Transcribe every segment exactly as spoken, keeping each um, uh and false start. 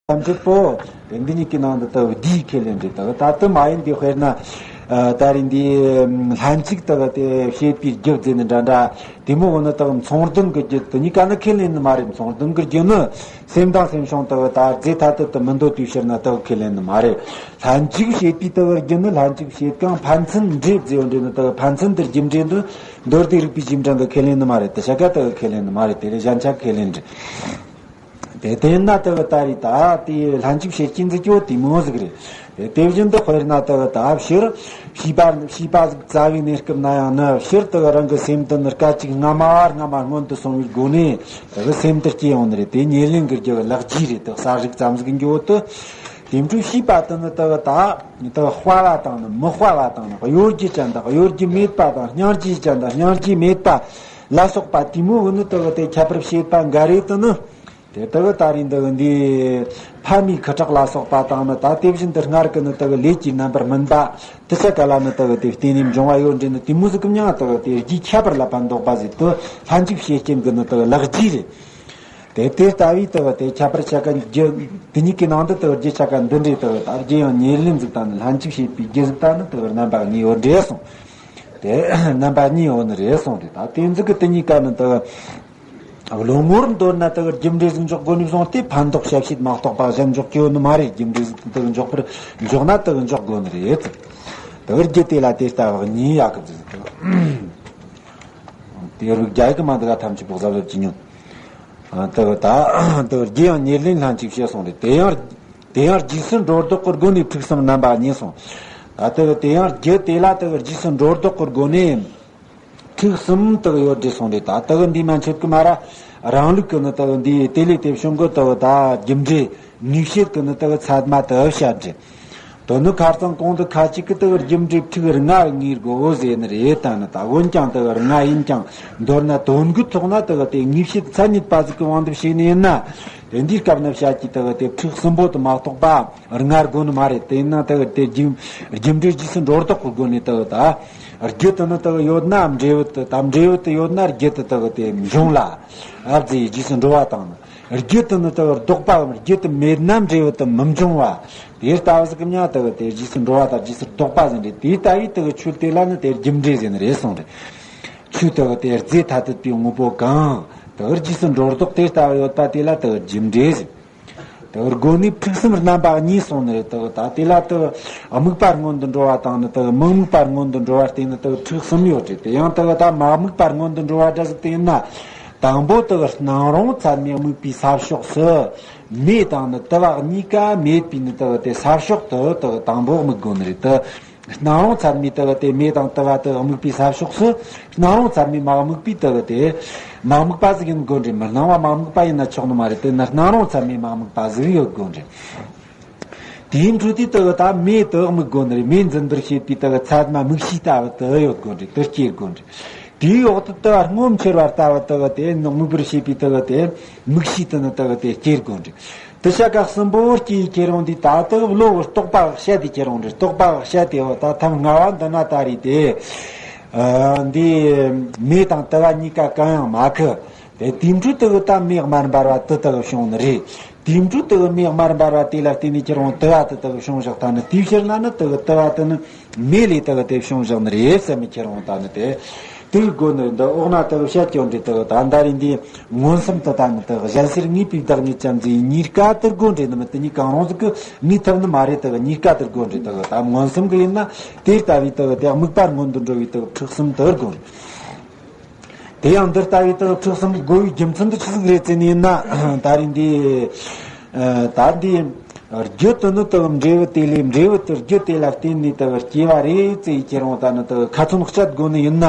ཐམས་ཅད་པོ། དེ་འདི་གཉིས་ཀྱི་ནང་དུ་དག་བསྡུས་ཁས་ལེན་རེད། དག་ད་དུ་མ་ཡིན་དེ་དཔེར་ན། ཨ་ད་རིང་འདི་ལྷན་ཅིག་དག་དེ་བྱེད་པའི་རྒྱུ་བརྫིས་ནི་འདྲ་འདྲ། དེ་མོ་འོ་ན་དག་མཚུངས་ལྡན་གྱི་རྒྱུ་དེ་གཉིས་ཀ་ནི་ཁས་ལེན་ནི་མ་རེད། མཚུངས་ལྡན་གྱི་རྒྱུ་ནི་སེམས་དང་སེམས་བྱུང་དག་ད་རྫས་ཐ་དད་དུ་མི་འདོད་དུས་ཕྱིར་ན་དག་ཁས་ལེན་ནི་མ་རེད། ལྷན་ཅིག་བྱེད་པའི་དག་རྒྱུ་ནི་ལྷན་ཅིག་བྱེད་ཀྱང་ཕན་ཚུན་འབྲེལ་བརྫིས་འོ་འདྲེ་ནི་དག་ཕན་ཚུན་དེར་རྒྱུ་འབྲས་འདི་མདོ་སྡེ་རིགས་པའི་རྒྱུ་འབྲས་འདི་ཁས་ལེན་ནི་མ་རེད། དེ་བྱ་དགའ་དག་ཁས་ལེན་ནི་མ་རེད། དེ་ལས་གཞན་ཆ་ཁས་ལེན་རེད། དེ་དེ་ན་དེ་གི་ད་རེད། ད་དེ་ལྷན་ཅིག་བྱེད་ཀྱིན་འཛིན་སྐྱོ་དེ་མོ་ཟིག་རེད། དེ་དེ་བཞིན་དུ་དཔེར་ན་དེ་གི་ད་ཕྱིར་བྱིས་པ་བྱིས་པ་ཟིག་རྩ་བའི་གནས་སྐབས་ན་ཡང་ནི་ཕྱིར་དེ་གི་རང་གི་སེམས་དེ་ནི་སྐད་ཅིག་སྔ་མ་སྔ་མ་སྔོན་དུ་སོང་བའི་སྒོ་ནས་དེ་གི་སེམས་དེ་སྐྱེ་ཡོང་ནི་རེད། དེ་ཉེར་ལེན་གྱི་རྒྱུ་གི་ལག་རྗེས་རེད། དེ་གསལ་རིག་ཙམ་ཟིག་འགྱོ་དུ། དེ་འཕྲོ་བྱིས་པ་དེ་ནི་དེ་གི་ད་དེ་གི་དཔའ་བ་དང་ནི་མི་དཔའ་བ་དང་ནི་གཡོ་སྒྱུ་ཅན་དང་གཡོ་སྒྱུ་མེད་པ་དང་སྙིང་རྗེ་ཅན་དང་སྙིང་རྗེ་མེད་པ་ལ་སོགས་པ་དེ་མོ་བོ་ནི་དེ་གི་དེ་ཁྱད་པར་བྱེད་པ་འགའ་རེ་དེ་ནི། དེ་ལྟ་བུ་ད་རིང་འདི་འདི་ཕ་མའི་ཁུ་ཁྲག་ལ་སོགས་པ་དང་ནི་ད་དེ་བཞིན་དུ་སྔར་གྱི་ནི་ལྟ་བུ་ལས་ཀྱི་རྣམ་པར་སྨིན་པ་དེ་ཆ་ག་ལ་ནི་ལྟ་བུ་དེ་བརྟེན་ནས་འབྱུང་བ་ཡོད་འདྲེ་ནི་དེ་མོ་ཟིག་གི་མྱང་ལྟ་བུ་དེ་རྒྱུའི་ཁྱད་པར་ལ་ཕན་འདོགས་པ་ཟིག་ཏུ་ལྷན་ཅིག་བྱེད་རྐྱེན་གྱི་ནི་ལྟ་བུ་ལག་རྗེས་རེད། དེ་དེ་ལྟ་བུའི་ལྟ་བུ་དེ་ཁྱད་པར་ཆ་ག་རྒྱུ་དེ་གཉིས་ཀྱི་ནང་དུ་ལྟ་བུ་རྒྱུ་ཆ་ག་འདི་འདྲའི་ལྟ་བུ་ད་རྒྱུ་ཡང་ཉེར་ལེན་ཟིག་དང་ནི་ལྷན་ཅིག་བྱེད་པའི་རྒྱུ་ཟིག་དང་ནི་ལྟ་བུ་རྣམ་པ་གཉིས་ཡོད་འདྲེ་གསུངས། དེ་རྣམ་པ་གཉིས་ཡོད་ནི་རེད་གསུངས་ཏེ། ད་དེ་ཟིག་གི་དེ་གཉིས་ཀ་ནི་ལྟ་བུ། བློ་ངོར་འདོར་ན་དེ་གར་རྒྱུ་འབྲས་ཟིག་འཇོག་དགོས་ནས་བཟུང་སྟེ་ཕན་འདོགས་བྱ་བྱེད་མ་གཏོགས་པ་གཞན་འཇོག་རྒྱུ་ཡོད་ནི་མ་རེད། རྒྱུ་འབྲས་ཟིག་དེ་གར་འཇོག་པར་འཇོག་ན་དེ་གར་འཇོག་དགོས་ནི་རེད། དེ་གར་རྒྱུ་དེ་ལ་དེ་ལྟ་བུ་གཉིས་ཡག་གི་ཟིག་དེ་རིགས་རྒྱ་ཡིག་གི་མ་འདི་ག་ཐམས་ཅད་པོ་གཟབ་གཟབ་ཀྱི་ཉོན། དེ་གར་ད་དེ་གར་རྒྱུ་ཡང་ཉེར་ལེན་ལྷན་ཅིག་བྱས་སོང་རེད། དེ་ཡང་དེ་ཡང་རྗེས་སུ་འགྲོ་ལྡོག་གི་སྒོ་ནས་ཕྲུགས་གསུམ་རྣམ་པ་གཉིས་སོང་། ད་དེ་གར་དེ་ཡང་རྒྱུ་དེ་ལ་དེ་གར་རྗེས་སུ་འགྲོ་ལྡོག་གི་སྒོ་ནས། ཐིག་གསུམ་དག་ཡོད་དེ་སོང་རེད། ད་དག་འདི་མན་ཆད་ཀྱི་མ་ར་རང་ལུགས་ཀྱི་ནི་དག་འདི་དེ་ལས་དེ་བྱུང་གི་དག་ད་རྒྱུ་འབྲས་ནུས་བྱེད་ཀྱི་ནི་དག་ཚད་མ་དག་བཤད་རེད། དོན་ནི་ཁ་རྩང་གོང་དུ་ཁ་ཅིག་གི་དག་རྒྱུ་འབྲས་ཐིག་ལྔ་ངེས་དགོས་ཟེར་ནི་རེད། ད་ནི་ད་འོན་ཀྱང་དག་ལྔ་ཡིན་ཀྱང་མདོར་ན་དོན་གྱི་ཐོག་ན་དག་དེ་ངེས་བྱེད་མཚན་ཉིད་པ་ཟིག་གི་དབང་དུ་བྱས་ནས་ཡིན་ན། དེ་འདིའི་སྐབས་ན་བཤད་ཀྱི་དག་དེ་ཐིག་གསུམ་པོ་དུ་མ་གཏོགས་པ། ལྔ་དགོས་ནི་མ་རེད། དེ་ཡིན་ན་དེ་གི་དེ་རྒྱུ་རྒྱུ་འབྲས་རྗེས་སུ་འགྲོ་ལྡོག་གི་སྒོ་ནས་དེ་གི་ད་རྒྱུ་དེ་ནི་དེ་གི་ཡོད་ན་འབྲས་བུ་དེ་དང་འབྲས་བུ་དེ་ཡོད་ན་རྒྱུ་དེ་དེ་གི་དེ་འབྱུང་ལ་ཨ་ཙི་རྗེས་སུ་འགྲོ་བ་དང་ནི། རྒྱུ་དེ་ནི་དེ་གི་ལྡོག་པའམ་རྒྱུ་དེ་མེད་ན་འབྲས་བུ་དེ་མི་འབྱུང་བ། དེ་ལྟ་བུ་ཟིག་གི་མྱང་དེ་གི་དེ་རྗེས་སུ་འགྲོ་བ་དང་རྗེས་སུ་ལྡོག་པ་ཟེར་རེད། དེ་ལྟ་བུའི་དེ་གི་ཆོས་དེ་ལ་ནི་དེ་རྒྱུ་འབྲས་ཟེར་ནི་རེད་གསུངས་རེད། ཆོས་དེ་གི་དེ་རྫས་ཐ་དད་པའི་དངོས་པོ་གང་དེ་གི་རྗེས་སུ་འགྲོ་ལྡོག་དེ་ལྟ་བུ་ཡོད་པ་དེ་ལ་དེ་གི་རྒྱུ་འབྲས་ཟེར། དེ་སྒོ་ནས་ཕྲུགས་གསུམ་རྣམ་པ་གཉིས་སོང་ནི་རེད། དེ་ད་དེ་ལ་དེ་དམིགས་པ་སྔོན་དུ་འགྲོ་བ་དང་ནི་དེ་མི་དམིགས་པ་སྔོན་དུ་འགྲོ་བ་བརྟེན་ནི་དེ་ཕྲུགས་གསུམ་ཡོད་རེད། དེ་ཡང་དེ་ད་མ་དམིགས་པ་སྔོན་དུ་འགྲོ་བ་འདྲ་ཟིག་དེ་ཡིན་ན། དང་པོ་དེ་སྣང་རུང་ཚད་མས་དམིགས་པའི་ས་ཕྱོགས་སུ་མེ་དང་ནི་དུ་བ་གཉིས་ཀ་མེད་པའི་ནི་དེ་དེ་ས་ཕྱོགས་དེ་དེ་དང་པོ་དམིགས་དགོས་ནི་རེད། དེ། སྣང་རུང་ཚད་མའི་དེ་གི་དེ་མེ་དང་དུ་བ་དེ་དམིགས་པའི་ས་ཕྱོགས་སུ། སྣང་རུང་ཚད་མས་མ་དམིགས་པའི་དེ་གི་དེ། མ་དམིགས་པ་ཟིག་ཡིན་དགོས་རེད། མི་སྣང་བ་མ་དམིགས་པ་ཡིན་ན་ཆོག་ནི་མ་རེད། དེ་ནི་སྣང་རུང་ཚད་མས་མ་དམིགས་པ་ཟིག་ཡོད་དགོས་རེད། དེའི་འཕྲོས་དེ་དེ་གི་ད་མེ་དེ་དམིགས་དགོས་ནི་རེད། མེ་འཛིན་པར་བྱེད་པའི་དེ་གི་ཚད་མ་དམིགས་གཞི་ལྟ་བུ་དེ་ཡོད་དགོས་རེད། དེ་སྐྱེ་དགོས་རེད། དེའི་འོག་ཏུ་དུ་བ་སྔོ་འཆར་བ་ལྟ་བུ་དེ་གི་དེ་ནི་དམིགས་པར་བྱེད་པའི་དེ་གི་དེ་དམིགས་གཞི་དེ་ནི་དེ་གི་དེ་སྐྱེ་དགོས་རེད། དེ་ཆ་ག་གསུམ་པོ་སྐྱེ་ཡི་ཁྱེར་འོང་དུས་ད་ལྟ་བློ་བུ་རྟོག་པ་བཤད་དེ་ཁྱེར་འོང་རེད། རྟོག་པ་བཤད་དེ་འོ་ད་ཐམ་ལྔ་བ་འདི་ན་ད་རེད་དེ། ཨ་འདི་མེ་དང་དུ་བ་གཉིས་ཀ་གང་ཡང་མ་ཁུ། དེ་དེའི་འཕྲོས་དེ་གི་ད་མེ་དམར་འབར་བ་དེ་དེ་གི་བྱུང་ནི་རེད། དེའི་འཕྲོས་དེ་གི་མེ་དམར་འབར་བ་དེ་ལ་བརྟེན་ནས་ཁྱེར་འོང་དུ་བ་དེ་དེ་གི་བྱུང་བཞག་ད་ནི་དེའི་ཕྱིར་ན་ནི་དེ་གི་དུ་བ་དེ་ནི་མེ་ལས་དེ་གི་དེ་བྱུང་བཞག་ནི་རེད་བསམ་མི་ཁྱེར་འོང་ད་ནི་དེ། དེའི་སྒོ་ནས་འདི་འོག་ན་དག་བཤད་ཀྱང་འདྲེ་དག་ད་ལྟ་རིང་འདི་མངོན་སུམ་དུ་ད་ནི་དག་གཞན་སེལ་ངེས་པའི་བདག་ཉིད་ཙམ་ཟེར་གཉིས་ཀ་དེར་དགོས་འདྲེ་ནི་མི་དེ་གཉིས་གང་རུང་ཟིག་གི་ངེས་ཐུབ་ནི་མ་རེད། དག་གཉིས་ཀ་དེར་དགོས་འདྲེ་དག་ད་མངོན་སུམ་གི་ཡིན་ན་དེ་ལྟ་བུའི་དག་དེ་དམིགས་པ་སྔོན་དུ་འགྲོ་བའི་དག་ཕྲུགས་གསུམ་དེར་དགོས། དེ་ཡང་འདི་ལྟ་བུའི་དག་ཕྲུགས་གསུམ་དགོས་པའི་རྒྱུ་མཚན་དེ་ཆི་ཟིག་རེད་ཟེར་ནི་ཡིན་ན་ད་རིང་འདི་ད་འདི་རྒྱུ་དེ་ནི་དག་འབྲས་བུ་དེ་ལས་འབྲས་བུ་དེ་རྒྱུ་དེ་ལ་བརྟེན་ནས་དག་སྐྱེ་བ་རེད་ཟེར་ཁྱེར་འོང་ད་ནི་དག་ཁ་ཚོན་གཅད་དགོས་ནི་ཡིན་ན།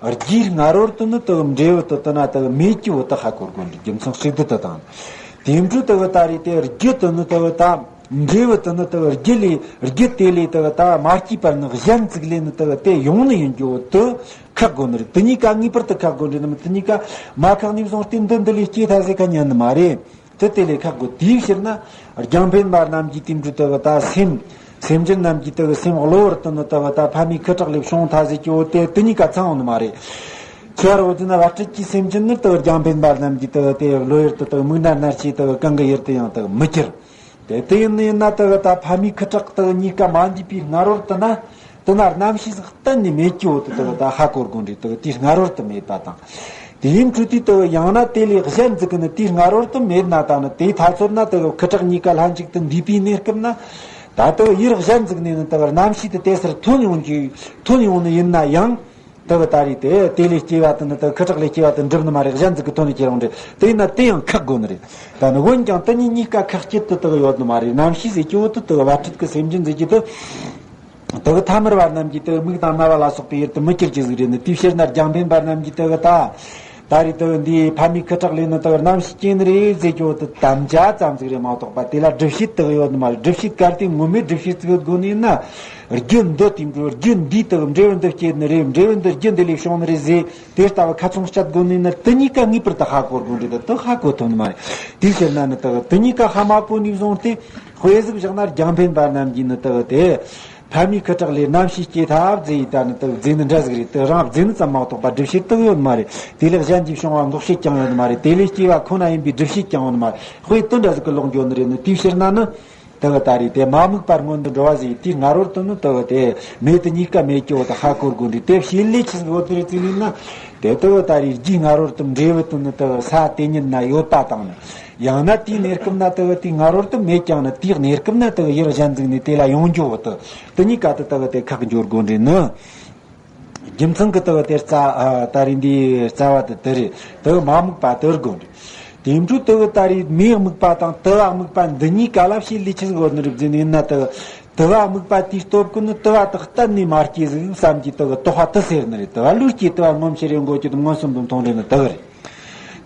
རྒྱུའི་སྔ་རོལ་དུ་ནི་དེ་འབྲས་བུ་དེ་དེ་ན་དེ་མེད་ཀྱི་བུ་དེ་ཧ་གོ་དགོས་འདུག་རྒྱུ་མཚན་གཅིག་དེ་དེ་དང་། དེ་འཕྲོས་དེ་ད་རེས་དེ་རྒྱུ་དེ་ནི་དེ་ད་འབྲས་བུ་དེ་ནི་དེ་རྒྱུ་ལས་རྒྱུ་དེ་ལས་དེ་ད་མ་སྐྱེས་པར་ནི་གཞན་ཙིག་ལས་ནི་དེ་དེ་ཡོང་ནི་ཡིན་རྒྱུ་བོ་དེ་ཁག་དགོས་ནི་རེད། དེ་གཉིས་ཀ་ངེས་པར་དུ་ཁག་དགོས་འདྲེ་ནི་མི་དེ་གཉིས་ཀ་མ་ཁག་ནས་བཟུང་སྟེ་འདི་འདི་ལས་སྐྱེས་ཐལ་ཟེར་ཁ་ཉན་ནི་མ་རེད། དེ་དེ་ལས་ཁག་དགོས། དེའི་ཕྱིར་ན་རྒྱང་འཕེན་པ་རྣམས་ཀྱིས་དེ་འདྲ་དེ་གི་ད་སེམས་སེམས་ཅན་རྣམས་ཀྱིས་དེ་གི་སེམས་གློ་བུར་དུ་ནི་དེ་གི་ད་ཕ་མའི་ཁུ་ཁྲག་ལས་བྱུང་ཐལ་ཟེར་གྱི་འོ་དེ་དེ་གཉིས་ཀ་ཚང་འོང་ནི་མ་རེད། ཁྱེད་ར་འོ་དེ་ན་བ་སྤྲུལ་གྱི་སེམས་ཅན་ནི་དེ་གི་རྒྱང་འཕེན་པ་རྣམས་ཀྱིས་དེ་གི་དེ་གློ་ཡུལ་དུ་དེ་གི་མིག་ནར་ནར་བྱས་དེ་གི་གང་གི་ཡུལ་དུ་ཡང་དེ་གི་མི་ཁྱེར། དེ་དེ་ཡིན་ན་ཡིན་ན་དེ་གི་ད་ཕ་མའི་ཁུ་ཁྲག་དེ་གི་གཉིས་ཀ་མ་འདུས་པའི་སྔ་རོལ་དུ་ན། དེ་ན་རྣམ་ཤེས་ཟིག་གཏན་ནས་མེད་ཀྱི་འོ་དེ་དེ་གི་ད་ཧ་གོ་དགོས་རེད། དེ་གི་དེའི་སྔ་རོལ་དུ་མེད་པ་དང་། དེ་ཡིན་འཕྲོས་དུས་དེ་གི་ཡང་ན་དེ་ལས་གཞན་ཟིག་གི་ནི་དེའི་སྔ་རོལ་དུ་མེད་ན་ད་ནི་དེའི་ཐ་ཚོད་ན་དེ་གི་ཁུ་ཁྲག་གཉིས་ཀ་ལྷན་ཅིག་ཏུ་འདུས་པའི་གནས་སྐབས་ན། ད་དེ་གི་ཡུལ་གཞན་ཟིག་ནས་ནི་དེ་གི་རྣམ་ཤེས་དེ་དེ་སར་ཐོན་ཡོང་རྒྱུ་ཐོན་ཡོང་ནི་ཡིན་ན་ཡང་། དེ་གི་ད་རེས་དེ་དེ་ལས་སྐྱེ་བ་དེ་ནི་དེ་ཁུ་ཁྲག་ལས་སྐྱེ་བ་དེ་འགྲུབ་ནི་མ་རེད། གཞན་ཟིག་གི་ཐོན་ནི་ཁྱེར་ཡོང་རེད། དེ་ཡིན་ན་དེ་ཡང་ཁག་དགོས་ནི་རེད། ད་ནི་འོན་ཀྱང་དེ་གཉིས་གཉིས་ཀ་ཁག་གཅིག་ཏུ་དེ་གི་ཡོད་ནི་མ་རེད། རྣམ་ཤེས་ཟེར་གྱི་འོ་དེ་དེ་གི་བར་ཁྲིད་ཀྱི་སེམས་ཅན་ཟེར་གྱི་དེ། དེ་གི་ཐ་མལ་བ་རྣམས་ཀྱིས་དེ་གི་མིག་དང་རྣ་བ་ལ་སོགས་པའི་ཡུལ་དུ་མི་གྱུར་གྱི་ཟིག་རེད་ནི། དེའི་ཕྱིར་ན་རྒྱང་འཕེན་པ་རྣམས་ཀྱིས་དེ་གི་ད། ད་རེས་དེ་གི་འདིའི་ཕ་མའི་ཁུ་ཁྲག་ལས་ནི་དེ་གི་རྣམ་ཤེས་སྐྱེ་ནི་རེད་ཟེར་གྱི་འོ་དེ་དམ་བཅའ་ཙམ་ཟིག་རེད་མ་གཏོགས་པ་དེ་ལ་སྒྲུབ་བྱེད་དེ་གི་ཡོད་ནི་མ་རེད། སྒྲུབ་བྱེད་གལ་ཏེ་ངོ་མའི་སྒྲུབ་བྱེད་ཟིག་ཡོད་དགོས་ནི་ཡིན་ན། རྒྱུ་འདི་དེ་འགྲོ་རྒྱུ་འདིས་དེ་གི་འབྲས་བུ་འདི་སྐྱེ་ནི་རེད། འབྲས་བུ་འདི་རྒྱུ་འདི་ལས་བྱུང་ནི་རེད་ཟེར། དེ་ལྟ་བུ་ཁ་ཚོན་བཅད་དགོས་ནི་ཡིན་ན་དེ་གཉིས་ཀ་ངེས་པར་དུ་ཧ་གོ་དགོས་རེད། དེ་ཧ་གོ་ཐུབ་ནི་མ་རེད། དེའི་ཕྱིར་ན་ནི་དེ་གི་དེ་གཉིས་ཀ་ཧ་མ་གོ་ནས་བཟུང་སྟེ། དཔེ་ཟིག་བཞག་ན་རྒྱང་འཕེན་པ་རྣམས་ཀྱིས་ནི་དེ་གི་དེ། ཕ་མའི་ཁུ་ཁྲག་ལས་རྣམ་ཤེས་སྐྱེ་ཐབས་ཟེར་ཡི་ད་ནི་དེ་གི་རྫས་ནི་འདྲ་ཟིག་རེད། དེ་རང་རྫས་ནི་ཙམ་མ་གཏོགས་པ་སྒྲུབ་བྱེད་དེ་གི་ཡོད་མ་རེད། དེ་ལས་གཞན་གྱིས་བྱུང་བ་འགོག་བྱེད་ཀྱང་ཡོད་མ་རེད། དེ་ལས་སྐྱེ་བ་ཁོ་ན་ཡིན་པའི་སྒྲུབ་བྱེད་ཀྱང་ཡོད་མ་རེད། དཔེ་དེ་འདྲ་ཟིག་གི་ལོག་འགྱོ་ནི་རེད་ནི། དེའི་ཕྱིར་ན་ནི། དེ་གི་ད་རེས་དེ་མ་དམིགས་པར་སྔོན་དུ་འགྲོ་བ་ཟེར་ཡི་དེའི་སྔ་རོལ་དུ་ནི་དེ་གི་དེ་མེ་དེ་གཉིས་ཀ་མེད་ཀྱི་འོ་དེ་ཧ་གོ་དགོས་རེད། དེ་བྱེད་ལས་ཆི་ཟིག་ཡོད་དེ་རེད་ཟེར་ནི་ཡིན་ན། དེ་དེ་གི་ད་རེས་རྒྱུའི་སྔ་རོལ་དུ་འབྲས་བུ་དེ་ནི་དེ་གི་ས་དེ་ཉིད་ན་ཡོད་པ་དང་ནི། ཡང་ན་དེའི་གནས་སྐབས་ན་དེ་གི་དེའི་སྔ་རོལ་དུ་མེད་ཀྱང་ནི་དེའི་གནས་སྐབས་ན་དེ་གི་ཡུལ་གཞན་ཟིག་ནས་དེ་ལ་ཡོང་རྒྱུ་འོ་དེ། དེ་གཉིས་ཀ་དེ་དེ་གི་དེ་ཁག་འགྱོ་དགོས་རེད་ནི། རྒྱུ་མཚན་གྱིས་དེ་གི་དེ་རྩ་ཨ་ད་རེས་འདིའི་རྩ་བ་དེ་དེ་རེད། དེ་གི་མ་དམིགས་པ་དེ་དགོས་རེད། དེ་འཕྲོས་དེ་གི་ད་རེས་མེ་དམིགས་པ་དང་དུ་བ་དམིགས་པ་འདི་གཉིས་ཀ་ལ་བྱེད་ལས་ཆི་ཟིག་ཡོད་ནི་རེད་ཟེར་ནི་ཡིན་ན། དེ་གི་དུ་བ་དམིགས་པ་དེའི་སྟོབས་ཀྱིས་ནི་དུ་བ་དེ་གཏན་ནས་མ་སྐྱེ་ཟིག་བསམ་གྱི་དེ་གི་དོགས་པ་དེ་སེལ་ནི་རེད། དུ་བ་ལུས་སྐྱེས་དུ་བ་ངོམས་ཤེས་རེ་མགོ་གྱུར་དུ་མངོན་སུམ་དུ་མཐོང་རེ་ནི་དེ་གི་རེད།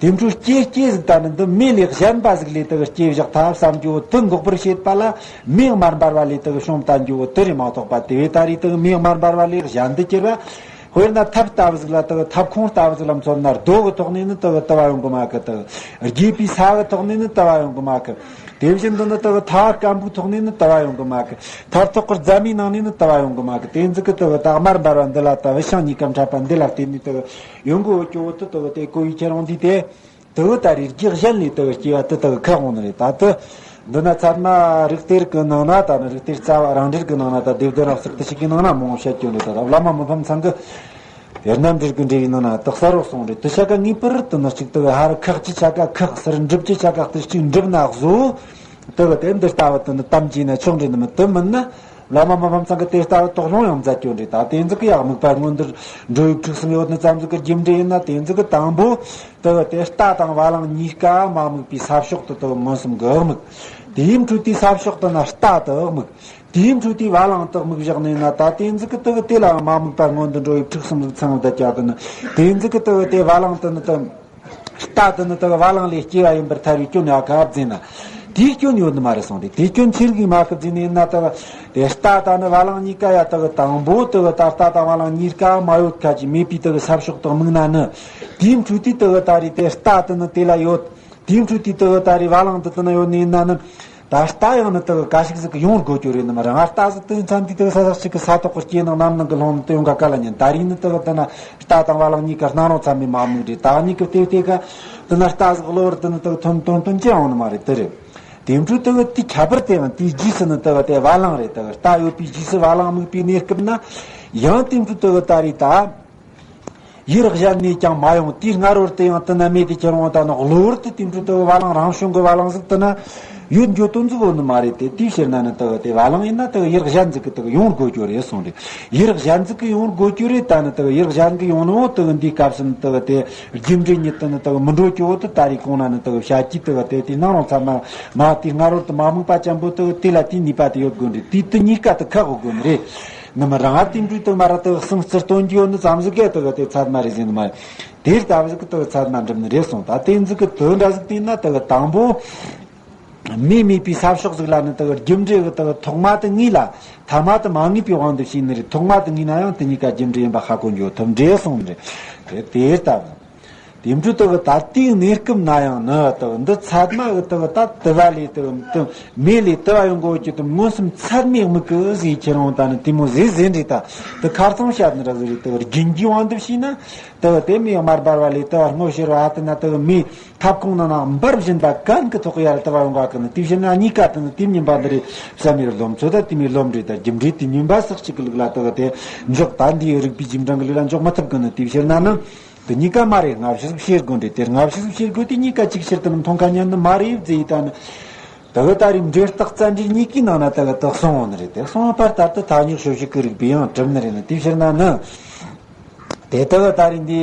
དེ་འཕྲོས་སྐྱེ་སྐྱེ་ཟིག་ད་ནི་འདི་མེ་ལས་གཞན་པ་ཟིག་ལས་དེ་གི་སྐྱེ་བཞག་ཐབས་བསམ་རྒྱུ་དེ་འགོག་པར་བྱེད་པ་ལ། མེ་དམར་འབར་བ་ལས་དེ་གི་བྱུང་བསྟན་རྒྱུ་དེ་རེད་མ་གཏོགས་པ། དེ་བས་ད་རེས་དེ་གི་མེ་དམར་འབར་བ་ལས་གཞན་དུ་གྱུར་བ། དཔེར་ན་ཐབ་ལྟ་བུ་ཟིག་ལ་དེ་གི་ཐབ་ཁུང་ལྟ་བུ་ཟིག་ལ་མཚོན་ན། རྡོ་གི་ཐོག་ནས་ནི་དེ་གི་དུ་བ་ཡོང་གི་མ་གི། དེ་གི་རྒྱས་པའི་ས་གི་ཐོག་ནས་ནི་དུ་བ་ཡོང་གི་མ་གི། དེ་བཞིན་དུ་ནི་དེ་གི་ཐལ་བ་སྐམ་པོའི་ཐོག་ནས་ནི་དུ་བ་ཡོང་གི་མ་གི། ཐལ་ཐོག་གི་རྫ་མའི་ནང་ནས་ནི་དུ་བ་ཡོང་གི་མ་གི། དེ་ཟིག་གི་དེ་གི་དག་དམར་འབར་བ་འདི་ལ་ལྟ་བུ་ཤིང་གཉིས་ཀ་འཕྲད་པ་འདི་ལ་བརྟེན་ནས་དེ་གི་ཡོང་གི་ཡོད་ཀྱི་འོ་དེ། དེ་གི་དེ་གོ་ཡི་ཁྱེར་འོང་དུས་དེ། དེ་གི་ད་རེས་རྒྱུ་གཞན་ལས་དེ་གི་སྐྱེ་བ་དེ་དེ་གི་ཁག་འོང་ནི་རེད། ད་དེ་འདི་ན་ཚད་མ་རིགས་གཏེར་གི་ནང་ན་ད་ནི་རིགས་གཏེར་རྩ་བ་རང་འགྲེལ་གི་ནང་ན་ད་སྡེ་བདུན་རབ་གསལ་དེ་ཞིག་གི་ནང་ན་མང་བོ་བཤད་ཀྱི་ཡོད་རེད། ད་བླ་མ་མི་ཕམ་ཚང་གི་དེ་རྣམ་འགྲེལ་གི་འགྲེལ་བའི་ནང་ན་དེ་གསལ་བོ་གསུངས་རེད། དེ་ཆ་ག་ངེས་པར་དུ་ནི་གཅིག་དེ་གི་ཧར་ཁག་གཅིག་ཆ་ག་ཁག་ཟེར། འགྲུབ་ཀྱི་ཆ་ག་དེ་གཅིག་འགྲུབ་ན་བཟོ། དེ་གི་དེ་འདི་ལྟ་བུ་དེ་ནི་དམ་བཅས་ན་ཆོག་འདྲ་ནི་མིན། དེ་མིན་ན། བླ་མ་མི་ཕམ་ཚང་གི་དེ་ལྟ་བུ་དོགས་སློང་ཡང་མཛད་ཀྱི་རེད། ད་དེ་ཚོ་གི་ཡང་དམིགས་པ་སྔོན་འགྲོ་འགྲོ་ཡི་ཁྲིགས་གསུམ་ཡོད་ནི་ཙམ་ཟིག་གི་རྒྱུ་འབྲས་ཡིན་ན། དེ་ཚོ་གི་དང་པོ་དེ་གི་དེ་རྟ་དང་བ་ལང་གཉིས་ཀ་མ་དམིགས་པའི་ས་ཕྱོགས་དེ་དེ་གི་མངོན་སུམ་གི་དམིགས། དེའི་འཕྲོས་དེའི་ས་ཕྱོགས་དེ་ན་རྟ་དེ་དམིགས། དེའི་འཕྲོས་དེའི་བ་ལང་དེ་དམིགས་བཞག་ནས་ན། ད་དེ་ཚོ་གི་དེ་གི་དེ་ལའང་མ་དམིགས་པ་སྔོན་འགྲོ་འགྲོ་ཡི་ཁྲིགས་གསུམ་ཟིག་ཚང་བསྡད་ཀྱི་ཡོད་ནི། དེ་ཚོ་གི་དེ་གི་དེ་བ་ལང་དེ་ནི་དེ། རྟ་དེ་ནི་དེ་གི་བ་ལང་ལས་སྐྱེ་བ་ཡིན་པར་ཐལ་བའི་སྐྱོན་ཡོད་ག་ཟེར་ན། དེའི་སྐྱོན་ཡོད་ནི་མ་རེད་གསུངས་ཏེ། དེའི་སྐྱོན་ཆི་ཟིག་མ་གི་ཟེར་ནས་ན། དེ་གི་དེ་རྟ་དང་ནི་བ་ལང་གཉིས་ཀ་ཡ་དེ་གི་དང་པོ་དེ་གི་ད་རྟ་དང་བ་ལང་གཉིས་ཀ་མ་ཡོད་ཁ་ཅིག་མེད་པའི་དེ་གི་ས་ཕྱོགས་དེ་དམིགས་ན་ནི། དེའི་འཕྲོས་དེ་དེ་གི་ད་རེས་དེ་རྟ་དེ་ནི་དེ་ལ་ཡོད། དེའི་འཕྲོས་དེ་དེ་གི་ད་རེས་བ་ལང་དེ་དེ་ན་ཡོད་ནི་ཡིན་ན་ནི། ད་རྟ་ཡང་ནི་དེ་གི་ག་ཞིག་ཟིག་གི་ཡོང་དགོས་རྒྱུ་རེད་ནི་མ་རེད། ང་རྟ་ཟིག་དེ་མཚམས་དེ་དེ་གི་ས་ས་ཞིག་གི་ས་ཐོག་གི་སྐྱེས་ནང་གནམ་ནང་གི་ལྷུང་ནི་དེ་ཡོང་ག་ག་ལ་ཉན། ད་རེས་ནི་དེ་གི་དེ་ན་རྟ་དང་བ་ལང་གཉིས་ཀ་སྣང་རུང་ཚད་མེད་མ་དམིགས་རེད། ད་གཉིས་ཀི་དེ་དེ་ག་དེ་ན་རྟ་ཟིག་གློ་བུར་དེ་ནི་དེ་གི་ཐོན་དོན་དོན་ཅི་ཡང་ཡོང་ནི་མ་རེད། དེ་རེད། དེ་འཕྲོས་དེ་གི་དེ་ཁྱད་པར་དེ་ཡང་དེའི་རྗེས་སུ་ནི་དེ་གི་དེ་བ་ལང་རེད། དེ་གི་རྟ་ཡོད་པའི་རྗེས་སུ་བ་ལང་དམིགས་པའི་གནས་སྐབས་ན། ཡང་དེ་འཕྲོས་དེ་གི་ད་རེས་ད། ཡུལ་གཞན་ནས་ཀྱང་མ་ཡོང་། དེའི་སྔ་རོལ་དུ་ཡང་དེ་ན་མེད་དེ་ཁྱེར་འོང་། ད་ནི་གློ་བུར་དུ་དེ་འཕྲོས་དེ་བ་ལང་རང་བྱུང་གི་བ་ལང་ཟིག་དེ་ན་ཡོད་འགྱོ་དོན་ཟིག་ཡོད་ནི་མ་རེད་དེ། དེའི་ཕྱིར་ན་ནི་དེ་གི་དེ་བ་ལང་ཡིན་ན་དེ་གི་ཡུལ་གཞན་ཟིག་གི་དེ་གི་ཡོང་དགོས་རྒྱུ་རེད་གསུངས་རེད། ཡུལ་གཞན་ཟིག་གི་ཡོང་དགོས་རྒྱུ་རེད། ད་ནི་དེ་གི་ཡུལ་གཞན་གི་ཡོང་ནི་འོ་དེ་གི་འདིའི་སྐབས་སུ་ནི་དེ་གི་དེ་རྒྱུ་འབྲས་ཉིད་དུ་ནི་དེ་གི་མི་འགྲོ་རྒྱུ་འོ་དེ། ད་རེས་གོང་ན་ནི་དེ་གི་བཤད་ཀྱི་དེ་གི་དེ་དེ་སྣང་རུང་ཚད་མ་མ་དེའི་སྔ་རོལ་དུ་མ་དམིགས་པ་ཅན་པོ་དེ་གི་དེ་ལ་དེའི་ནུས་པ་དེ་ཡོད་དགོས་རེད། དེ་དེ་གཉིས་ཀ་དེ་ཁག་དགོས་ནི་རེད། ནི་མི་རང་ཨ་དེ་འདྲའི་དེ་མ་ར་དེ་གི་གསུང་ཚུལ་སྟོན་རྒྱུ་ཡོད་ནི་ཙམ་ཟིག་གི་དེ་གི་དེ་ཚད་མ་རེད་ཟེར་ནི་མ་རེད། དེ་ལྟ་བུ་ཟིག་གི་དེ་གི་ཚད་མ་འགྲུབ་ནི་རེད་གསུངས། ད་དེ་ཟིག་གི་དོན་འདྲ་ཟིག་དེ་ན་དེ་གི་དང་པོ་མེ་མེད་པའི་ས་ཕྱོགས་ཟིག་ལ་ནི་དེ་གི་རྒྱུ་འབྲས་གི་དེ་གི་ཐོག་མ་དེ་ངེས་ལ་ཐ་མ་དེ་མ་ངེས་པའི་དབང་དུ་བྱས་ནི་རེད། ཐོག་མ་དེ་ངེས་ན་ཡང་དེ་གཉིས་ཀ་རྒྱུ་འབྲས་ཡིན་པ་ཧ་གོ་འགྱོ་ཐུབ་འདྲེ་གསུངས་རེད། དེ་ལྟ་བུ། དེ་འཕྲོ་དག་ད་ལྟའི་གནས་སྐབས་ན་ཡང་ནི་དག་འདི་ཚད་མ་གི་དག་ད་དུ་བ་ལས་དག་དུ་མེ་ལས་དུ་བ་ཡོང་གོ་གི་དུ་མངོན་སུམ་ཚད་མའི་དམིགས་གི་ཟེར་ཁྱེར་འོང་ད་ནི་དེ་མོ་ཟེར་ཟེར་འདྲི་ད་དུ་ཁར་ཚང་བཤད་ནི་ར་ཟེར་རེད། དུ་རྒྱུན་གྱི་དབང་དུ་བྱས་ན་དུ་དེ་མེ་དམར་འབར་བ་ལས་དུ་བ་སྔོ་ཤར་བ་ཨ་དུ་ན་དུ་མེ་ཐབ་ཁུང་ནང་ན་འབར་བཞིན་པ་གན་གི་ཐོག་ཡར་དུ་བ་ཡོང་ག་གི་ནི་དེ་བྱས་ན་གཉིས་ཀ་དུ་ནི་དེ་ཉིན་པ་འདི་རེད་བསམ་མེར་རློམ་ཚོད་ད་དེ་མེ་རློམ་རེད། ད་རྒྱུ་འབྲས་དེ་ཉིན་པ་སག་གཅིག་གི་ལུགས་ལ་དུ་དེ་འཇོག་ད་འདིའི་རིགས་པའི་རྒྱུ་འབྲས་གི་ལུགས་ལ་འཇོག་མི་ཐུབ་གི་ནི་དེ་བྱས་ན་ནི། དེ་གཉིས་ཀ་མ་རེད། སྔ་ཕྱི་སུ་བཤད་དགོས་འདྲེ་དེ་སྔ་ཕྱི་སུ་བཤད་དགོས་དེ་གཉིས་ཀ་གཅིག་ཕྱིར་དུ་མཐོང་ཁ་ཉན་ནི་མ་རེད་ཟེར་ཡི་ད་ནི། དེ་གི་ད་རེས་འབྲས་རྟགས་རྩ་འབྲས་གཉིས་ཀའི་ནང་ན་དེ་གི་དེ་གསུངས་འོང་ནི་རེད། དེ་གསུངས་པར་ལྟར་དུ་ཐ་སྙད་ཕྱོགས་བཞི་གི་རིགས་པས་ཡང་གྲུབ་ནི་རེད་ནི་དེ་ཕྱིར་ན་ནི། དེ་དེ་གི་ད་རེས་འདི་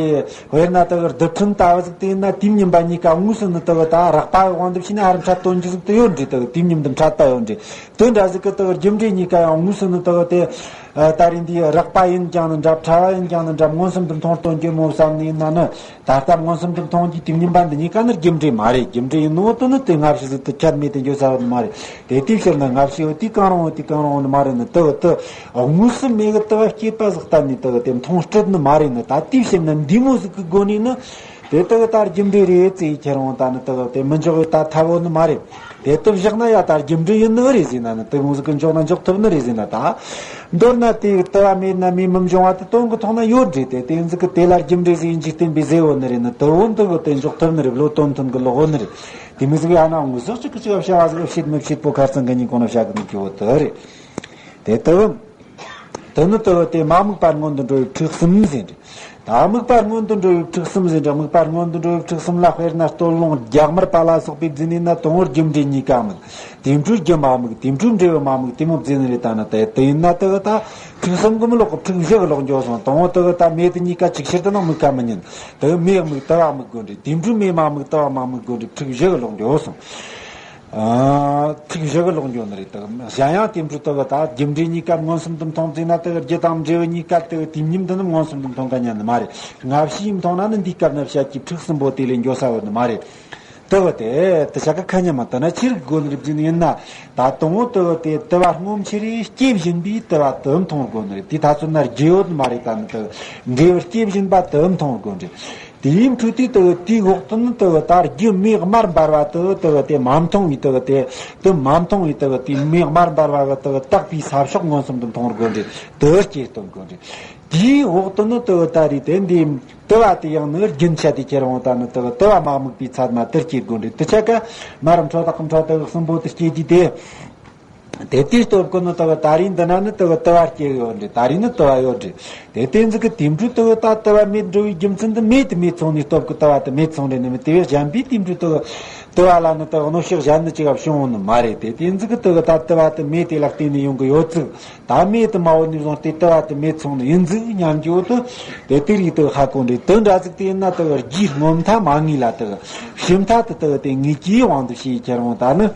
དཔེར་ན་དེ་གི་རྡུལ་ཕྲན་ལྟ་བུ་ཟིག་དེ་ཡིན་ན་དུས་མཉམ་པ་གཉིས་ཀ་དངོས་སུ་ནི་དེ་གི་ད་རགས་པ་གི་དབང་དུ་བྱས་ན་ཧ་རམ་ཁྲ་སྟོན་རྒྱུ་ཟིག་དེ་ཡོད་འདྲེ། དེ་གི་དུས་མཉམ་དུ་ཕྲ་ལྟ་ཡོད་འདྲེ། དེ་འདྲ་ཟིག་གི་དེ་གི་རྒྱུ་འབྲས་གཉིས་ཀ་ཡང་དངོས་སུ་ནི་དེ་གི་དེ། ཨ། ད་རེས་འདིའི་རགས་པ་ཡིན་ཀྱང་ནི་འདྲ། ཕྲ་བ་ཡིན་ཀྱང་ནི་འདྲ། མངོན་སུམ་དུ་མཐོང་སྟོན་གྱི་མོ་བསམ་ནས་ཡིན་ན་ནི། ད་ལྟ་མངོན་སུམ་དུ་མཐོང་རྒྱུའི་དུས་མཉམ་པ་འདི་གཉིས་ཀ་ནི་རྒྱུ་འབྲས་མ་རེད། རྒྱུ་འབྲས་ཡིན་ནོ་དེ་ནི་དེ་སྔ་ཕྱི་ཟིག་ཏུ་ཁྱད་མེད་དུ་འགྱོ་ས་ཡོད་ནི་མ་རེད། དེ་དུས་ཕྱིར་ན་སྔ་ཕྱི་ཡོད་དུས་གང་རུང་ཡོད་དུས་གང་རུང་ནི་མ་རེད་ནི། དེ་དེ་དངོས་སུ་མེད་གི་དེ་བ་སྐྱེས་པ་ཟིག་གཏན་ནས་དེ་དེ་མཐོང་སྲིད་ནི་མ་རེད་ནི། ད་དུས་ཕྱིར་ན་འདི་མོ་ཟིག་གི་སྒོ་ནས་ནི། དེ་དེ་ད་རྒྱུ་འབྲས་རེད་ཟེར་ཁྱེར་འོང་ད་ནི་དེ་དེ་མི་འཇོག་གི་ད་ཐབས་ཡོད་ནི་མ་རེད། དེ་དེ་བཞག་ན་ཡ་ད་རྒྱུ་འབྲས་ཡིན་ནི་རེད་ཟེར་ན་ནི། དེ་མོ་ཟིག་གི་འཇོག་ན་འཇོག་ཐུབ་ནི་རེད་ཟེར་ན་ད། མདོར་ན་དེ་དུ་བ་མེད་ན་མེ་མི་འབྱུང་བ་དེ་དོན་གི་ཐོག་ན་ཡོད་རེད། དེ་དེ་ཟིག་གི་དེ་ལ་རྒྱུ་འབྲས་ཟེར་འཇིག་རྟེན་པའི་ཟེར་བོ་ནི་རེད་ནི། དེ་བོ་འདི་གི་དེ་འཇོག་ཐུབ་ནི་རེད། བློ་དོན་མཐུན་གི་ལོག་བོ་ནི་རེད། དེ་མོ་ཟིག་ཡ་ན་དངོས་ཟོག་ཅིག་གི་ཅིག་བྱ་བ་ཟིག་བྱེད་མི་བྱེད་པོ་ཁ་ཚང་གི་ཉིན་གོང་ན་བྱ་གི་མི་གི་བོ་དེ་རེད། དེ་དེ་བོ། དེ་ནི་དེ་བོ་དེ་མ་དམིགས་པ་སྔོན་དུ་འགྲོ་བའི་ཁྲིག་གསུམ་ཟེར་རེད། ད་དམིགས་པ་སྔོན་དུ་འགྲོ་བའི་ཁྲིག་གསུམ་ཟེར་འདྲ། དམིགས་པ་སྔོན་དུ་འགྲོ་བའི་ཁྲིག་གསུམ་ལ་དཔེར་ན་སྟོད་ལུང་རྒྱ་དམར་པ་ལ་སོགས་པའི་རྫས་ནི་ན་དང་པོར་རྒྱུ་འབྲས་གཉིས་ཀ་དམིགས། དེ་འཕྲོས་རྒྱུ་མ་དམིགས། དེ་འཕྲོས་འབྲས་བུ་མ་དམིགས། དེ་མོ་རྫས་ནི་རེད། ད་ནི་དེ་དེ་ཡིན་ན་དེ་གི་ད་ཁྲིག་གསུམ་གི་མི་ལོག་གི་ཁྲིག་བཞི་གི་ལོག་འགྱོ་སོང་། དང་པོ་དེ་གི་ད་མེ་དེ་གཉིས་ཀ་ཅིག་ཕྱིར་དུ་ནང་དམིགས་ཀ་མི་ཉན། དེ་གི་མེ་དམིགས་དུ་བ་དམིགས་དགོས་འདྲེ། དེ་འཕྲོས་མེ་མ་དམིགས་དུ་བ་མ་དམིགས་དགོས་འདྲེ། ཁྲིག་བཞི་གི་ལོག་འགྱོ་སོང་། ཨ། ཁྲིག་བཞི་གི་ལོག་འགྱོ་ནི་རེད། ད་གཞན་ཡང་དེ་འཕྲོས་དེ་གི་ད་རྒྱུ་འབྲས་གཉིས་ཀ་མངོན་སུམ་དུ་མཐོང་བྱས་ན་དེ་གི་རྒྱུ་དང་འབྲས་བུ་གཉིས་ཀ་དེ་གི་དུས་མཉམ་དུ་ནི་མངོན་སུམ་དུ་མཐོང་ག་ཉན་ནི་མ་རེད། སྔ་ཕྱི་མཐོང་ན་ནི་འདིའི་སྐབས་ན་བཤད་ཀྱི་ཁྲིག་གསུམ་པོ་དེ་ལས་འགྱོ་ས་ཡོད་ནི་མ་རེད། དེ་གི་དེ་དེ་ཆ་ག་ཁ་ཉན་མ་དེ་ན་ཆི་རིགས་དགོས་ནི་རེད་ཟེར་ནི་ཡིན་ན། ད་དང་པོ་དེ་གི་དེ་དུ་བ་སྔོན་ཆད་རེ་སྐྱེ་བཞིན་པའི་དུ་བ་དེ་མཐོང་དགོས་ནི་རེད། དེ་ད་ཚོད་ན་རྒྱུ་ཡོད་ནི་མ་རེད། ད་ནི་དེ་གི་འབྲས་བུ་སྐྱེ་བཞིན་པ་དེ་མཐོང་དགོས་ནི་རེད། དེའི་འཕྲོས་དེ་དེ་གི་དེའི་འོག་ཏུ་ནི་དེ་གི་ད་རྒྱུ་མེ་དམར་འབར་བ་དེ་གི་དེ་གི་དེ་མ་མཐོང་བའི་དེ་གི་དེ་དེ་མ་མཐོང་བའི་དེ་གི་དེ་མེ་དམར་འབར་བ་གི་དེ་གི་དག་པའི་ས་ཕྱོགས་མངོན་སུམ་དུ་མཐོང་དགོས་ནི་རེད། དེ་སྐྱེ་སྟོན་དགོས་ནི་རེད། དེའི་འོག་ཏུ་ནི་དེ་གི་ད་རེས་དེ་འདི། དུ་བ་དེ་ཡང་ནི་རྒྱུན་ཆད་དེ་ཁྱེར་འོང་ད་ནི་དུ་དུ་བ་མ་དམིགས་པའི་ཚད་མ་དེར་སྐྱེ་དགོས་འདྲེ། དུ་ཆ་ཀ་མ་རམ་ཁྲོ་དག་གམ་ཁྲོ་དག་གསུམ་པོ་དེ་སྐྱེ་དུས་དེ། དེ་དེའི་སྟོབས་ཀྱིས་ནི་དུ་ད་རེས་འདི་ན་ནི་དུ་དུ་བ་སྐྱེ་ཡོད་འདྲེ། ད་རེས་ནི་དུ་བ་ཡོད་འདྲེ། དེ་དེ་ཟིག་གི་དེ་འཕྲོས་དུ་ད་དུ་བ་མེད་འགྲོ་བའི་རྒྱུ་མཚན་དུ་མེ་དེ་མེ་ཚོང་ནི་སྟོབས་ཀྱིས་དུ་བ་དུ་མེ་ཚོང་འདྲེ་ནི་མི་དེ་བས་གཞན་པའི་དེ་འཕྲོས་དུ་དུ་བ་ལ་ནི་དུ་གནོད་ཤོག་གཞན་ནི་ཅི་ག་བྱུང་ནི་མ་རེད། དེ་དེ་ཟིག་གི་དུ་ད་དུ་བ་དུ་མེ་དེ་ལ་བརྟེན་ནས་ཡོང་གི་ཡོད་ཚུལ། ད་མེ་དུ་མ་བོ་ནས་བཟུང་སྟེ་དུ་བ་དུ་མེ་ཚོང་ནི་ཡིན་ཟིག་སྙམ་གྱི་འོ་དུ། དེ་དེ་རིགས་དུ་ཧ་གོ་འདྲེ། དུ་འདྲ་ཟིག་དེ་ཡིན་ན་དུ་རྒྱུའི་སྔོན་མཐའ་མ་ངེས་ལ་དུ་ཕྱི་མཐའ་དུ་དུ་དེ་ངེས་ཀྱི་དབང་དུ་བྱས་ཁྱེར་འོང་ད་ནི།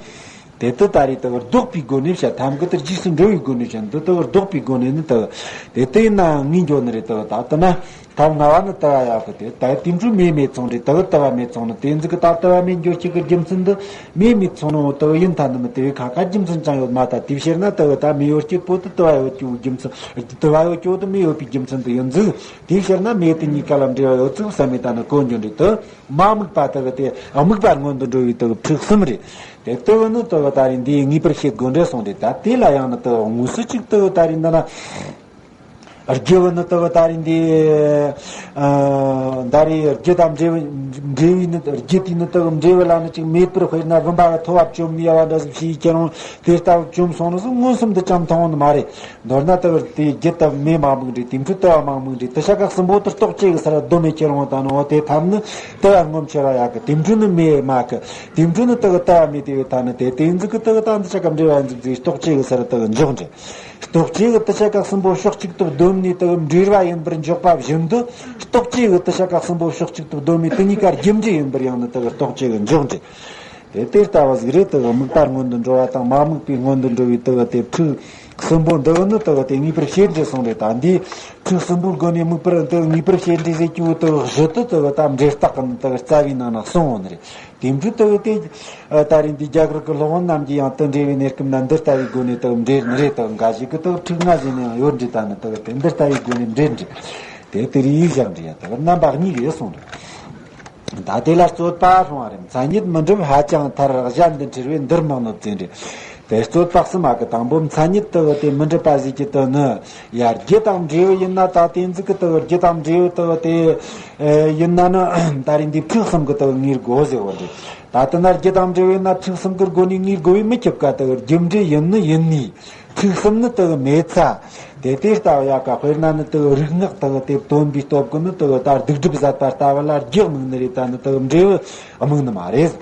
དེ་དུ་ད་རེས་དུ་ལྡོག་པའི་སྒོ་ནས་བཤད། ཐམ་གི་དུ་རྗེས་སུ་འགྲོ་བའི་སྒོ་ནས་བཤད། འདི་དུ་ལྡོག་པའི་སྒོ་ནས་ནི་དུ། དེ་དེ་ཡིན་ན་ངེས་འགྱོ་ནི་རེད། དུ་ད་དུ་ན། ཐབས་སྔ་བ་ནི་དུ་བ་ཡག་གི་དེ་ད་དེ་འཕྲོས་མེ་མེ་ཚོང་རེད། དུ་དུ་བ་མེ་ཚོང་ནི་དེ་ཟིག་གི་ད་དུ་བ་མེ་འགྱོ་ཁྱི་གི་རྒྱུ་མཚན་འདི་མེ་མེ་ཚོང་ནི་འོ་དུ་ཡིན་ཐ་ནི་མི་དེ་བས་ཁ་ཁ་རྒྱུ་མཚན་ཅང་ཡོད་མ་ད། དེ་བཤད་ན་དུ་ད་མེ་ཡོད་སྐྱེད་པོ་དུ་དུ་བ་ཡོད་སྐྱེ་བོ་རྒྱུ་མཚན། དུ་བ་ཡོད་སྐྱེ་བོ་དུ་མེ་ཡོད་པའི་རྒྱུ་མཚན་དུ་ཡིན་ཟིག་དེ་བཤད་ན་མེ་དུ་གཉིས་ཀ་ལ་འབྲེལ་བ་ཡོད་ཚུལ་བསམ་མེ་ད་ནི་གོ་འགྱོ་འདྲེ། དུ་མ་དམིགས་པ་དུ་གི་དེ་དམིགས་པ་སྔོན་དུ་འགྲོ་བའི་དུ་གི་ཁྲིག་གསུམ་རེད། དེ་དུ་གི་ནི་དུ་གི་ད་རེས་འདི་ངེས་པར་བཤད་དགོས་འདྲེ་སོང་རེད། ད་དེ་ལ་ཡང་ནི་དུ་དངོས་སུ་གཅིག་དུ་གི་ད་རེས་འདི་ན། རྒྱུ་བོ་ནི་དུ་བ་ད་རེས་འདི། ཨ། ད་རེས་རྒྱུ་དང་འབྲས་བུ། འབྲས་བུའི་ནི་རྒྱུ་དེའི་ནི་དུ་བ་འབྲས་བུ་ལ་ནི་ཅིག་མེད་པར་དཔེར་ན་བུམ་པ་གི་ཐོ་བ་བཅོམ་ནས་ཡ་བ་འདྲ་ཟིག་ཞིག་ཁྱེར་འོང་དེ་ལྟ་བུ་བཅོམ་སོང་ནི་ཟིག་མངོན་སུམ་དུ་ཅང་མཐོང་ནི་མ་རེད། མདོར་ན་དུ་བ་དེ་རྒྱུ་དུ་མེ་མ་དམིགས་འདྲེ། དེ་འཕྲོས་དུ་བ་མ་དམིགས་འདྲེ། དུ་ཆ་ཀ་གསུམ་པོ་དུ་རྟོག་བཅས་གི་སར་སྡོམ་མེ་ཁྱེར་འོང་ད་ནི་འོ་དེ་ཐམ་ནི་དུ་བ་ངོམ་ཆེ་བ་ཡག་གི། དེ་འཕྲོས་ནི་མེ་མ་གི། དེ་འཕྲོས་ནི་དུ་གི་དུ་བ་མེ་དེ་བས་ཐ་ནི་དེ་དེ་ཟིག་གི་དུ་གི་ད་འདི་ཆ་ཀ་འབྲེལ་བ་ཡིན་ཟིག་ཟིག་རྟོག་བཅས་གི་སར་དུ་གི་འཇོག་འདྲེ། རྟོག་བཅས་ཀྱི་དུ་ཆ་ཀ་གསུམ་པོ་ཕྱོགས་གཅིག་ཏུ་བསྡོམས་ནས་དུ་འབྲེལ་བ་ཡིན་པར་འཇོག་པ་བཞིན་དུ། རྟོག་བཅས་ཀྱི་དུ་ཆ་ཀ་གསུམ་པོ་ཕྱོགས་གཅིག་ཏུ་བསྡོམས་ནས་དེ་གཉིས་ཀ་རྒྱུ་འབྲས་ཡིན་པར་ཡང་ནི་དུ་རྟོག་བཅས་ཀྱི་འཇོག་འདྲེ། དེ་དེ་ལྟ་བུ་ཟིག་རེད། དུ་དམིགས་པ་སྔོན་དུ་འགྲོ་བ་དང་མ་དམིགས་པའི་སྔོན་དུ་འགྲོ་བའི་དུ་དེ་ཕྲུག་གསུམ་པོ་འདི་ནི་དུ་དེ་ངེས་པར་བཤད་འདྲེ་སོང་རེད། ད་འདིའི་ཕྲུག་གསུམ་པོའི་སྒོ་ནས་དམིགས་པར་དུ་ངེས་པར་བཤད་འདྲེ་ཟེར་རྒྱུ་དུ་གཞི་དུ་དུ་ད་འབྲས་རྟགས་ཀྱི་དུ་རྩ་བའི་ནང་ན་གསུངས་འོང་ནི་རེད། དེ་འཕྲོས་དུ་དེ། ད་རེས་འདི་རྒྱ་གར་གྱི་སློབ་དཔོན་རྣམས་ཀྱིས་ཡང་དུ་འགྲེལ་བའི་གནས་སྐབས་ན་འདི་ལྟ་བུའི་སྒོ་ནས་དུ་འགྲེལ་ནི་རེད། དུ་འགའ་ཞིག་གིས་དུ་ཕྲུག་ལྔ་ཟེར་ནས་ཡང་ཡོད་འདྲེ། ད་ནི་དུ་དེ་འདི་ལྟ་བུའི་སྒོ་ནས་འགྲེལ་འདྲེ། དེ་དེ་རིགས་བཞག་འདྲེ་ཡང་དུ་རྣམ་པ་གཉིས་རེད་གསུངས་རེད། ད་དེ་ལ་རྩོད་པ་སློང་བ་རེད། མཚན་ཉིད་མི་འགྲུབ་ཧ་ཅང་ཐལ། གཞན་འདི་འཁྲུལ་བས་འདིར་མི་གནོད་ཟེར་རེད། དེ་རྩོད་པ་གསུམ་མ་གི་དང་པོ་མཚན་ཉིད་དུ་བ་དེ་མི་འགྲུབ་པ་ཟིག་གི་དོན་ནི། ཡ། རྒྱུ་དང་འབྲས་བུ་ཡིན་ན་ད་དེ་ཟིག་གི་དུ་བ་རྒྱུ་དང་འབྲས་བུ་དུ་བ་དེ་ཡིན་ན་ནི་ད་རེས་འདི་ཕྲུགས་གསུམ་གི་དུ་བ་ངེས་དགོས་ཟེར་བ་རེད། ད་དེ་ན་རྒྱུ་དང་འབྲས་བུ་ཡིན་ན་ཕྲུགས་གསུམ་གི་སྒོ་ནས་ངེས་དགོས་པས་མི་ཁྱབ་ཀ། དུ་བ་རྒྱུ་འབྲས་ཡིན་ནི་ཡིན་ནི། ཕྲུགས་གསུམ་ནི་དུ་བ་མེད་ཚ། དེ་དེ་ལྟ་བུ་ཡ་ག། དཔེར་ན་ནི་དུ་བ་རིག་སྔགས་དུ་བ་དེ་སྟོན་པའི་སྟོབས་ཀྱིས་ནི་དུ་བ་ད་སྡིག་སྒྲིབ་ཟད་པ་ལྟ་བུ་ལ་རྒྱུ་དམིགས་ནི་རེད། ད་ནི་དུ་བ་འབྲས་བུ་དམིགས་ནི་མ་རེད།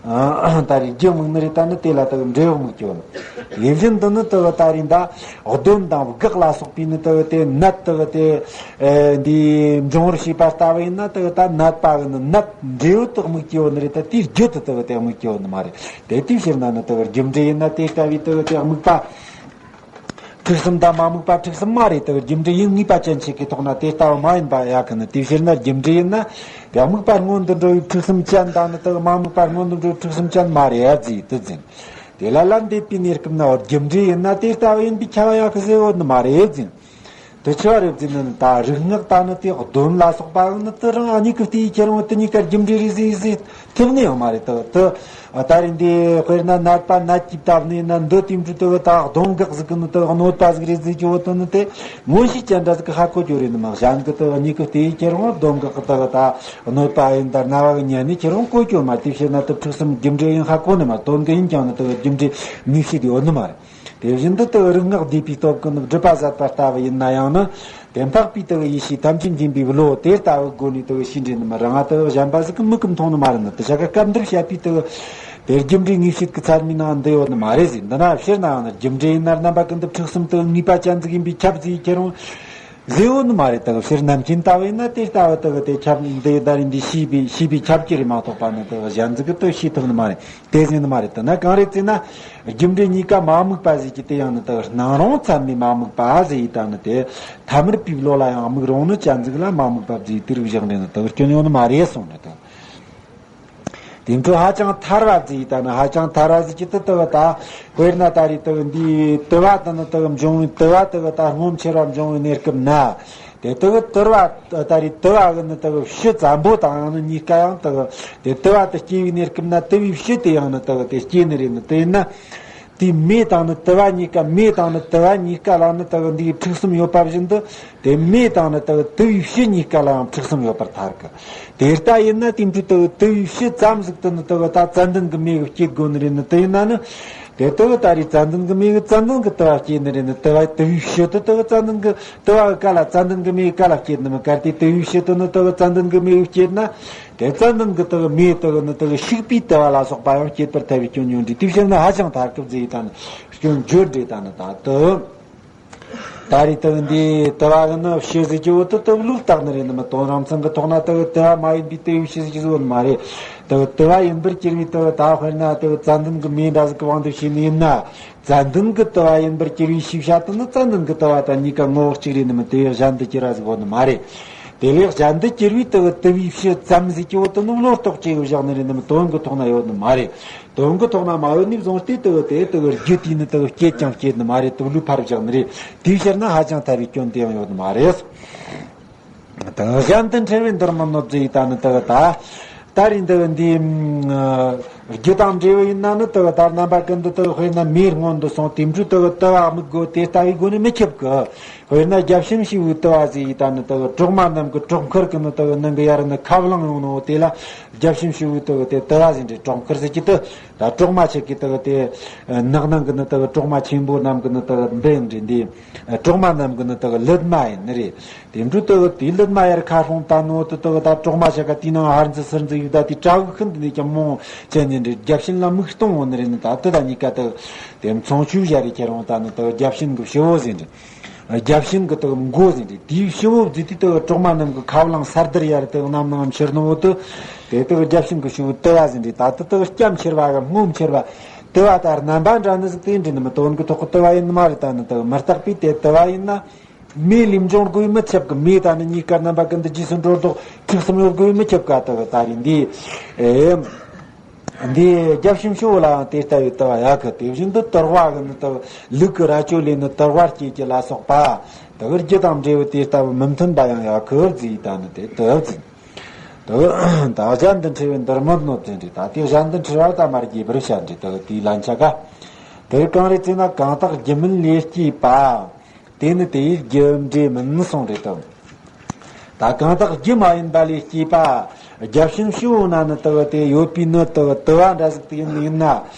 ཨ། ད་རེས་རྒྱུ་དམིགས་ནི་རེད། ད་ནི་དེ་ལ་དུ་བ་འབྲས་བུ་དམིགས་ཀྱི་ཡོད། དེ་བཞིན་དུ་ནི་དུ་བ་ད་རེས་ད་གདོན་དང་བགེགས་ལ་སོགས་པའི་ནི་དུ་བ་དེ་ནད་དུ་བ་དེ་འདི་འབྱུང་བར་བྱེད་པ་ལྟ་བུ་ཡིན་ན། དུ་བ་ད་ནད་པ་གི་ནི་ནད་འབྲས་བུ་དུ་དམིགས་ཀྱི་ཡོད་ནི་རེད། ད་དེའི་རྒྱུ་དུ་དུ་བ་དེ་དམིགས་ཀྱི་ཡོད་ནི་མ་རེད། དེ་དེའི་ཕྱིར་ན་ནི་དུ་བ་རྒྱུ་འབྲས་ཡིན་ན་དེ་ལྟ་བུའི་དུ་བ་དེ་དམིགས་པ་ཕྲུགས་གསུམ་དང་མ་དམིགས་པ་ཕྲུགས་གསུམ་མ་རེད། དུ་བ་རྒྱུ་འབྲས་ཡིན་ངེས་པ་ཅན་ཞིག་གི་ཐོག་ན་དེ་ལྟ་བུ་མ་ཡིན་པ་ཡ་གི་ནི། དེའི་ཕྱིར་ན་རྒྱུ་འབྲས་ཡིན་ན་དེ་དམིགས་པ་སྔོན་དུ་འགྲོ་བའི་ཕྲུགས་གསུམ་ཅན་དང་ནི་དུ་བ་མ་དམིགས་པ་སྔོན་དུ་འགྲོ་བའི་ཕྲུགས་གསུམ་ཅན་མ་རེད་ཟེར་དུ་འཛིན། དེ་ལ་ལན་འདེབས་པའི་གནས་སྐབས་ན་རྒྱུ་འབྲས་ཡིན་ན་དེ་ལྟ་བུ་ཡིན་པས་ཁྱབ་པ་ཡ་གི་ཟེར་བོ་ནི་མ་རེད་ཟེར། དེ་ཆི་བ་རེད་ཟེར་ན་ནི་ད་རིག་སྔགས་ད་ནི་དེ་གདོན་ལ་སོགས་པ་ནི་དུ་རང་གཉིས་ཀྱི་དེའི་ཁྱེར་འོང་དུ་གཉིས་ཀ་རྒྱུ་འབྲས་རེད་ཟེར་ཟེར་ཐུབ་ནི་ཡང་མ་རེད། དུ་དུ་ད་རེས་འདི་དཔེར་ན་ནད་པ་ནད་ཀྱིས་བཏབ་ནས་ན་འདི་དེ་འབྲུ་དུ་ད་གདོན་བགེགས་ཟིག་གི་ནི་དུ་གནོད་པ་ཟིག་རེད་ཟེར་གྱི་བོ་དུ་ནི་དེ་མངོན་ཤེས་ཅན་འདྲ་ཟིག་གི་ཧ་གོ་རྒྱུ་རེད་ནི་མ། གཞན་གི་དུ་གཉིས་ཀྱི་དེའི་ཁྱེར་འོང་གདོན་བགེགས་གི་དུ་ད་གནོད་པ་ཡིན་ད་རྣ་བ་གི་ཉན་ནི་ཁྱེར་འོང་གོ་རྒྱུ་མ། དེ་བྱས་ན་དུ་ཕྲུགས་གསུམ་རྒྱུ་འབྲས་ཡིན་ཧ་གོ་ནི་མ། དོན་གི་ཡིན་ཀྱང་ནི་དུ་རྒྱུ་འབྲས་ངེས་ཤེས་དེ་ཡོད་ནི་མ་རེད། དེ་བཞིན་དུ་དུ་རིག་སྔགས་བཟླས་པའི་སྟོབས་ཀྱིས་ནི་སྒྲིབ་པ་ཟད་པ་ལྟ་བུ་ཡིན་ན་ཡང་ནི། དེ་འཕགས་པའི་དུ་ཡེ་ཤེས་ཐམས་ཅད་མཁྱེན་པའི་བློ་དེ་ལྟ་བུའི་སྒོ་ནས་དུ་ཤེས་འདྲེན་ནི་མ་རང་ང་དུ་གཞན་པ་ཟིག་གི་མིག་གིས་མཐོང་ནི་མ་རེད་ནི། དུ་བྱ་དཀའ་སྐབས་འདིར་བཤད་པའི་དུ་དེ་རྒྱུ་འབྲས་ངེས་ཤེས་ཀྱི་ཚད་མའི་ནང་འདི་ཡོད་ནི་མ་རེད་ཟེར། འདི་ན་ཕྱིར་ནའང་ནི་རྒྱུ་འབྲས་ཡིན་ན་རྣམ་པ་ཀུན་ཏུ་ཕྲུགས་གསུམ་དུ་ངེས་པ་ཅན་ཟིག་ཡིན་པས་ཁྱབ་ཟེར་ཁྱེར་འོང་ཟེར་ཡོད་ནི་མ་རེད། དུ་ཕྱིར་རྣམ་མཁྱེན་ལྟ་བས་ན་དེ་ལྟ་བུ་དུ་དེ་ཁྱབ་འདི་ད་རེས་འདི་ཤེས་པའི་ཤེས་པའི་ཁྱབ་ཀྱི་རེད་མ་གཏོགས་པ་ནི་དུ་གཞན་ཟིག་གི་དུ་ཤེས་ཐུབ་ནི་མ་རེད། དེ་ཟེར་ནི་མ་རེད། དེ་ན་གང་རེད་ཟེར་ན། རྒྱུ་འབྲས་གཉིས་ཀ་མ་དམིགས་པ་ཟེར་གྱི་དེ་ཡང་ནི་དག་སྣང་རུང་ཚད་མས་མ་དམིགས་པ་ཟེར་ཡི་ད་ནི་དེ། ཐ་མལ་པའི་བློ་ལ་ཡང་དམིགས་རུང་ནི་ཅན་ཟིག་ལ་མ་དམིགས་པ་ཟེར་དེ་རིགས་བཞག་ནས་ནི་དག་སྐྱོན་ཡོད་ནི་མ་རེད་གསུངས་ནི་དང་། དེ་འཕྲོ་ཧ་ཅང་ཐལ་བ་ཟེར་ཡི་ད་ནི་ཧ་ཅང་ཐལ་བ་ཟེར་གྱི་དེ་དག་ད། དཔེར་ན་ད་རེས་དག་འདིའི་དུ་བ་དེ་ནི་དག་འབྱུང་བའི་དུ་བ་དག་ད་སྔོན་ཆེར་བ་འབྱུང་བའི་གནས་སྐབས་ན། དེ་དུ་བ་དུ་བ་ད་རེས་དུ་བ་གི་ནི་དུ་བ་ཕྱི་ཙམ་པོ་དང་ནི་གཉིས་ཀ་ཡང་དུ་བ་དེ་དུ་བ་དུ་སྐྱེ་བའི་གནས་སྐབས་ན་དུ་བའི་ཕྱི་དེ་ཡང་ནི་དུ་བ་དེ་སྐྱེ་ནི་རེད་ནི། དེ་ཡིན་ན་དེ་མེ་དང་ནི་དུ་བ་གཉིས་ཀ་མེ་དང་ནི་དུ་བ་གཉིས་ཀ་ལ་ནི་དུ་བ་འདིའི་ཕྲུགས་གསུམ་ཡོད་པ་བཞིན་དུ་དེ་མེ་དང་ནི་དུ་བ་དུ་བའི་ཕྱི་གཉིས་ཀ་ལའང་ཕྲུགས་གསུམ་ཡོད་པར་ཐལ་གི། དེ་ལྟ་ཡིན་ན་དེ་འདྲའི་དུ་བ་དུ་བའི་ཕྱི་ཙམ་ཟིག་ཏུ་ནི་དུ་བ་ད་ཙན་དན་གི་མེ་གི་སྐྱེ་དགོས་ནི་རེད་ནི། དེ་ཡིན་ན་ནི། དེ་དུ་བ་ད་རེས་ཙན་དན་གི་མེ་གི་ཙན་དན་གི་དུ་བ་སྐྱེ་ནི་རེད་ནི། དུ་བ་དུ་བའི་ཕྱི་དུ་དུ་བ་ཙན་དན་གི་དུ་བ་གི་ཀ་ལ་ཙན་དན་གི་མེ་གི་ཀ་ལ་སྐྱེ་ནི་མི་གལ་ཏེ་དུ་བའི་ཕྱི་དུ་ནི་དུ་བ་ཙན་དན་གི་མེ་གི་སྐྱེ་ན། དེ་ཙན་དན་གི་དུ་བ་མེ་དུ་བ་ནི་དུ་བ་ཤིག་པའི་དུ་བ་ལ་སོགས་པ་ཡང་སྐྱེད་པར་ཐལ་བའི་སྐྱོན་ཡོད་འདྲ། དེ་བྱས་ན་ཧ་ཅང་ཐལ་སྐབས་ཟེར་ཡི་ད་ནི་སྐྱོན་བརྗོད་འདྲ་ད་ནི་ད་དུ། ད་རེས་དུ་བ་འདི་དུ་བ་གི་ནི་ཕྱི་ཟེར་གྱི་བོ་དུ་དུ་བ་ལུགས་བཏགས་ནི་རེད་ནི་མི། དོན་རང་མཚན་གི་ཐོག་ན་དུ་བ་དུ་བ་མ་ཡིན་པའི་དུ་བའི་ཕྱི་ཟེར་གྱི་བོ་ནི་མ་རེད། དུ་བ་དུ་བ་ཡིན་པར་གྱུར་པའི་དུ་བ་ད་དཔེར་ན་དུ་བ་ཙན་དན་གི་མེ་འདྲ་ཟིག་གི་དབང་དུ་བྱས་ནི་ཡིན་ན། ཙན་དན་གི་དུ་བ་ཡིན་པར་གྱུར་པའི་ཤེས་བྱ་དེ་ནི་ཙན་དན་གི་དུ་བ་དང་གཉིས་ཀ་ངོ་བོ་གཅིག་རེད་ནི་མི། དེ་བས་གཞན་དུ་གྱུར་བ་ཟིག་ཡོད་ནི་མ་རེད། དེ་ལས་གཞན་དུ་གྱུར་པའི་དུ་བ་དུ་བའི་ཕྱི་ཙམ་ཟེར་གྱི་བོ་དེ་ནི་བློ་རྟོགས་བྱས་བཞག་ནི་རེད་ནི་མི། དོན་གི་ཐོག་ན་ཡོད་ནི་མ་རེད། དོན་གི་ཐོག་ན་མ་ཡོད་ནི་བཟུང་སྟེ་དུ་བ་དེ་དུ་བ་རྒྱུ་དེས་ནི་དུ་བ་སྐྱེད་ཀྱང་སྐྱེད་ནི་མ་རེད། དུ་བ་ལུས་ཕར་བཞག་ནི་རེད། དེའི་ཕྱིར་ན་ཧ་ཅང་ཐལ་བའི་སྐྱོན་དེ་ཡང་ཡོད་ནི་མ་རེད། དང་གཞན་དུ་འཁྲུལ་བས་འདིར་མི་གནོད་ཟེར་ཡི་ད་ནི་དུ་བ་ད། ད་རེས་དུ་བ་འདི། རྒྱུ་དང་འབྲས་བུ་ཡིན་ན་ནི་དུ་བ་ད་རྣམ་པ་ཀུན་ཏུ་དུ་བ་དཔེར་ན་མེ་སྔོན་དུ་སོང་དེ་འཕྲོས་དུ་བ་དུ་བ་དམིགས་དགོས། དེ་ལྟ་བུའི་སྒོ་ནས་མི་ཁྱབ་གི། དཔེར་ན་བརྒྱ་བྱིན་ཞེས་པའི་དུ་བ་ཟེར་ཡི་ད་ནི་དུ་བ་གྲོག་མ་རྣམས་ཀྱི་གྲོག་མཁར་གི་ནི་དུ་བ་ནང་གི་ཡར་ནི་ཁ་རླངས་ཡོང་ནོ་དེ་ལ་བརྒྱ་བྱིན་ཞེས་པའི་དུ་བ་དེ་དུ་བ་ཟེར་འདྲ། གྲོག་མཁར་ཟེར་གྱི་དུ་ད་གྲོག་མ་ཆེ་གི་དུ་བ་དེ་ནགས་ནང་གི་ནི་དུ་བ་གྲོག་མ་ཆེན་པོ་རྣམས་ཀྱི་ནི་དུ་བ་འདི་ཡིན་འདྲ་འདི། གྲོག་མ་རྣམས་ཀྱི་ནི་དག་ལུད་མ་ཡིན་ནི་རེད། དེ་འཕྲོས་དག་དེའི་ལུད་མ་ཡར་ཁ་སྲུང་ད་ནོ་དུ་དག་ད་གྲོག་མ་ཆ་ག་དེའི་ནང་ཧར་འཛུལ་ཚུར་འཛུལ་ཡོད་ད་དེ་དྲ་བོ་ཤིན་ཏུ་ནས་ཀྱང་མང་བྱས་ནི་འདྲ། བརྒྱ་བྱིན་ལ་མིག་སྟོང་འོང་ནི་རེད་ནི། ད་དུ་ད་གཉིས་ཀ་དག་དེ་མཚུངས་ཆོས་བཞག་རེ་ཁྱེར་འོང་ད་ནི་དག་བརྒྱ་བྱིན་གྱི་ཕྱི་བོ་ཟེར་འདྲ། བརྒྱ་བྱིན་གྱི་དག་མགོ་ཟེར་འདྲ། དེའི་ཕྱི་བོ་བརྫིས་དུས་དག་གྲོག་མ་རྣམས་ཀྱི་ཁ་རླངས་ས་རྡུལ་ཡར་དག་གནམ་ནང་འཕྱུར་ནོ་དུ་དེ་དག་བརྒྱ་བྱིན་གྱི་ཕྱི་བོ་དུ་བ་ཟེར་འདྲ། ད་དུ་དག་སྐྱ་འཕྱུར་བ་གམ་སྔོ་འཕྱུར་བ། དུ་བ་ད་རྣམ་པ་འདྲ་ནི་ཟིག་དེ་འདྲ་ནི་མི། དོན་གྱི་ཐོག་གི་དུ་བ་ཡིན་ནི་མ་རེད། ད་ནི་དུ་མི་རྟག་པས་དེ་དུ་བ་ཡིན་ན། མེ་ལས་འབྱུང་དགོས་མི་ཁྱབ་ཀི། མེ་ད་ནི་གཉིས་ཀ་རྣམ་པ་ཀུན་ཏུ་རྗེས་སུ་འགྲོ་ལྡོག་ཕྲུགས་གསུམ་ཡོད་དགོས་མི་ཁྱབ་ཀ། དུ་བ་ད་རེས་འདི། ཨེ། འདི་བརྒྱ་བྱིན་ཕྱི་བོ་ལའང་དེ་ལྟ་བུའི་དུ་བ་ཡོད་ཀི། དེ་བཞིན་དུ་དུར་བ་གི་ནི་དུ་བ་ལུག་གི་རྭ་ཅོ་ལས་ནི་དུར་བ་སྐྱེ་གི་ལ་སོགས་པ། དུ་བ་རྒྱུ་དང་འབྲས་བུ་དེ་ལྟ་བུ་མི་མཐུན་པ་ཡང་ཡོད་ཀི་ཟེར་ཡི་ད་ནི་དེ་དུ་བ་ཟེར། དེ་ད་གཞན་དུ་འཁྲུལ་བའི་འདིར་མི་གནོད་ཟེར་འདྲ། ད་དེ་གཞན་དུ་འཁྲུལ་བ་ད་མ་རྒྱས་པར་བཤད་འདྲ། དེ་དེའི་ལན་ཆ་ག་དེ་གང་རེད་ཟེར་ན། གང་དག་རྒྱུ་མིན་ལས་སྐྱེས་པ། དེ་ནི་དེ་ཡི་རྒྱུ་འབྲས་མིན་གསུངས་རེད་དོ། ད་གང་དག་རྒྱུ་མ་ཡིན་པ་ལས་སྐྱེས་པ། རྒྱབ་ཕྱི་མ་ཕྱི་བོ་ན་ནི་དེ་གི་དེ་ཡོད་པའི་ནི་དེ་གི་དུ་བ་འདྲ་ཟིག་དེ་ཡིན་ཡིན་ན།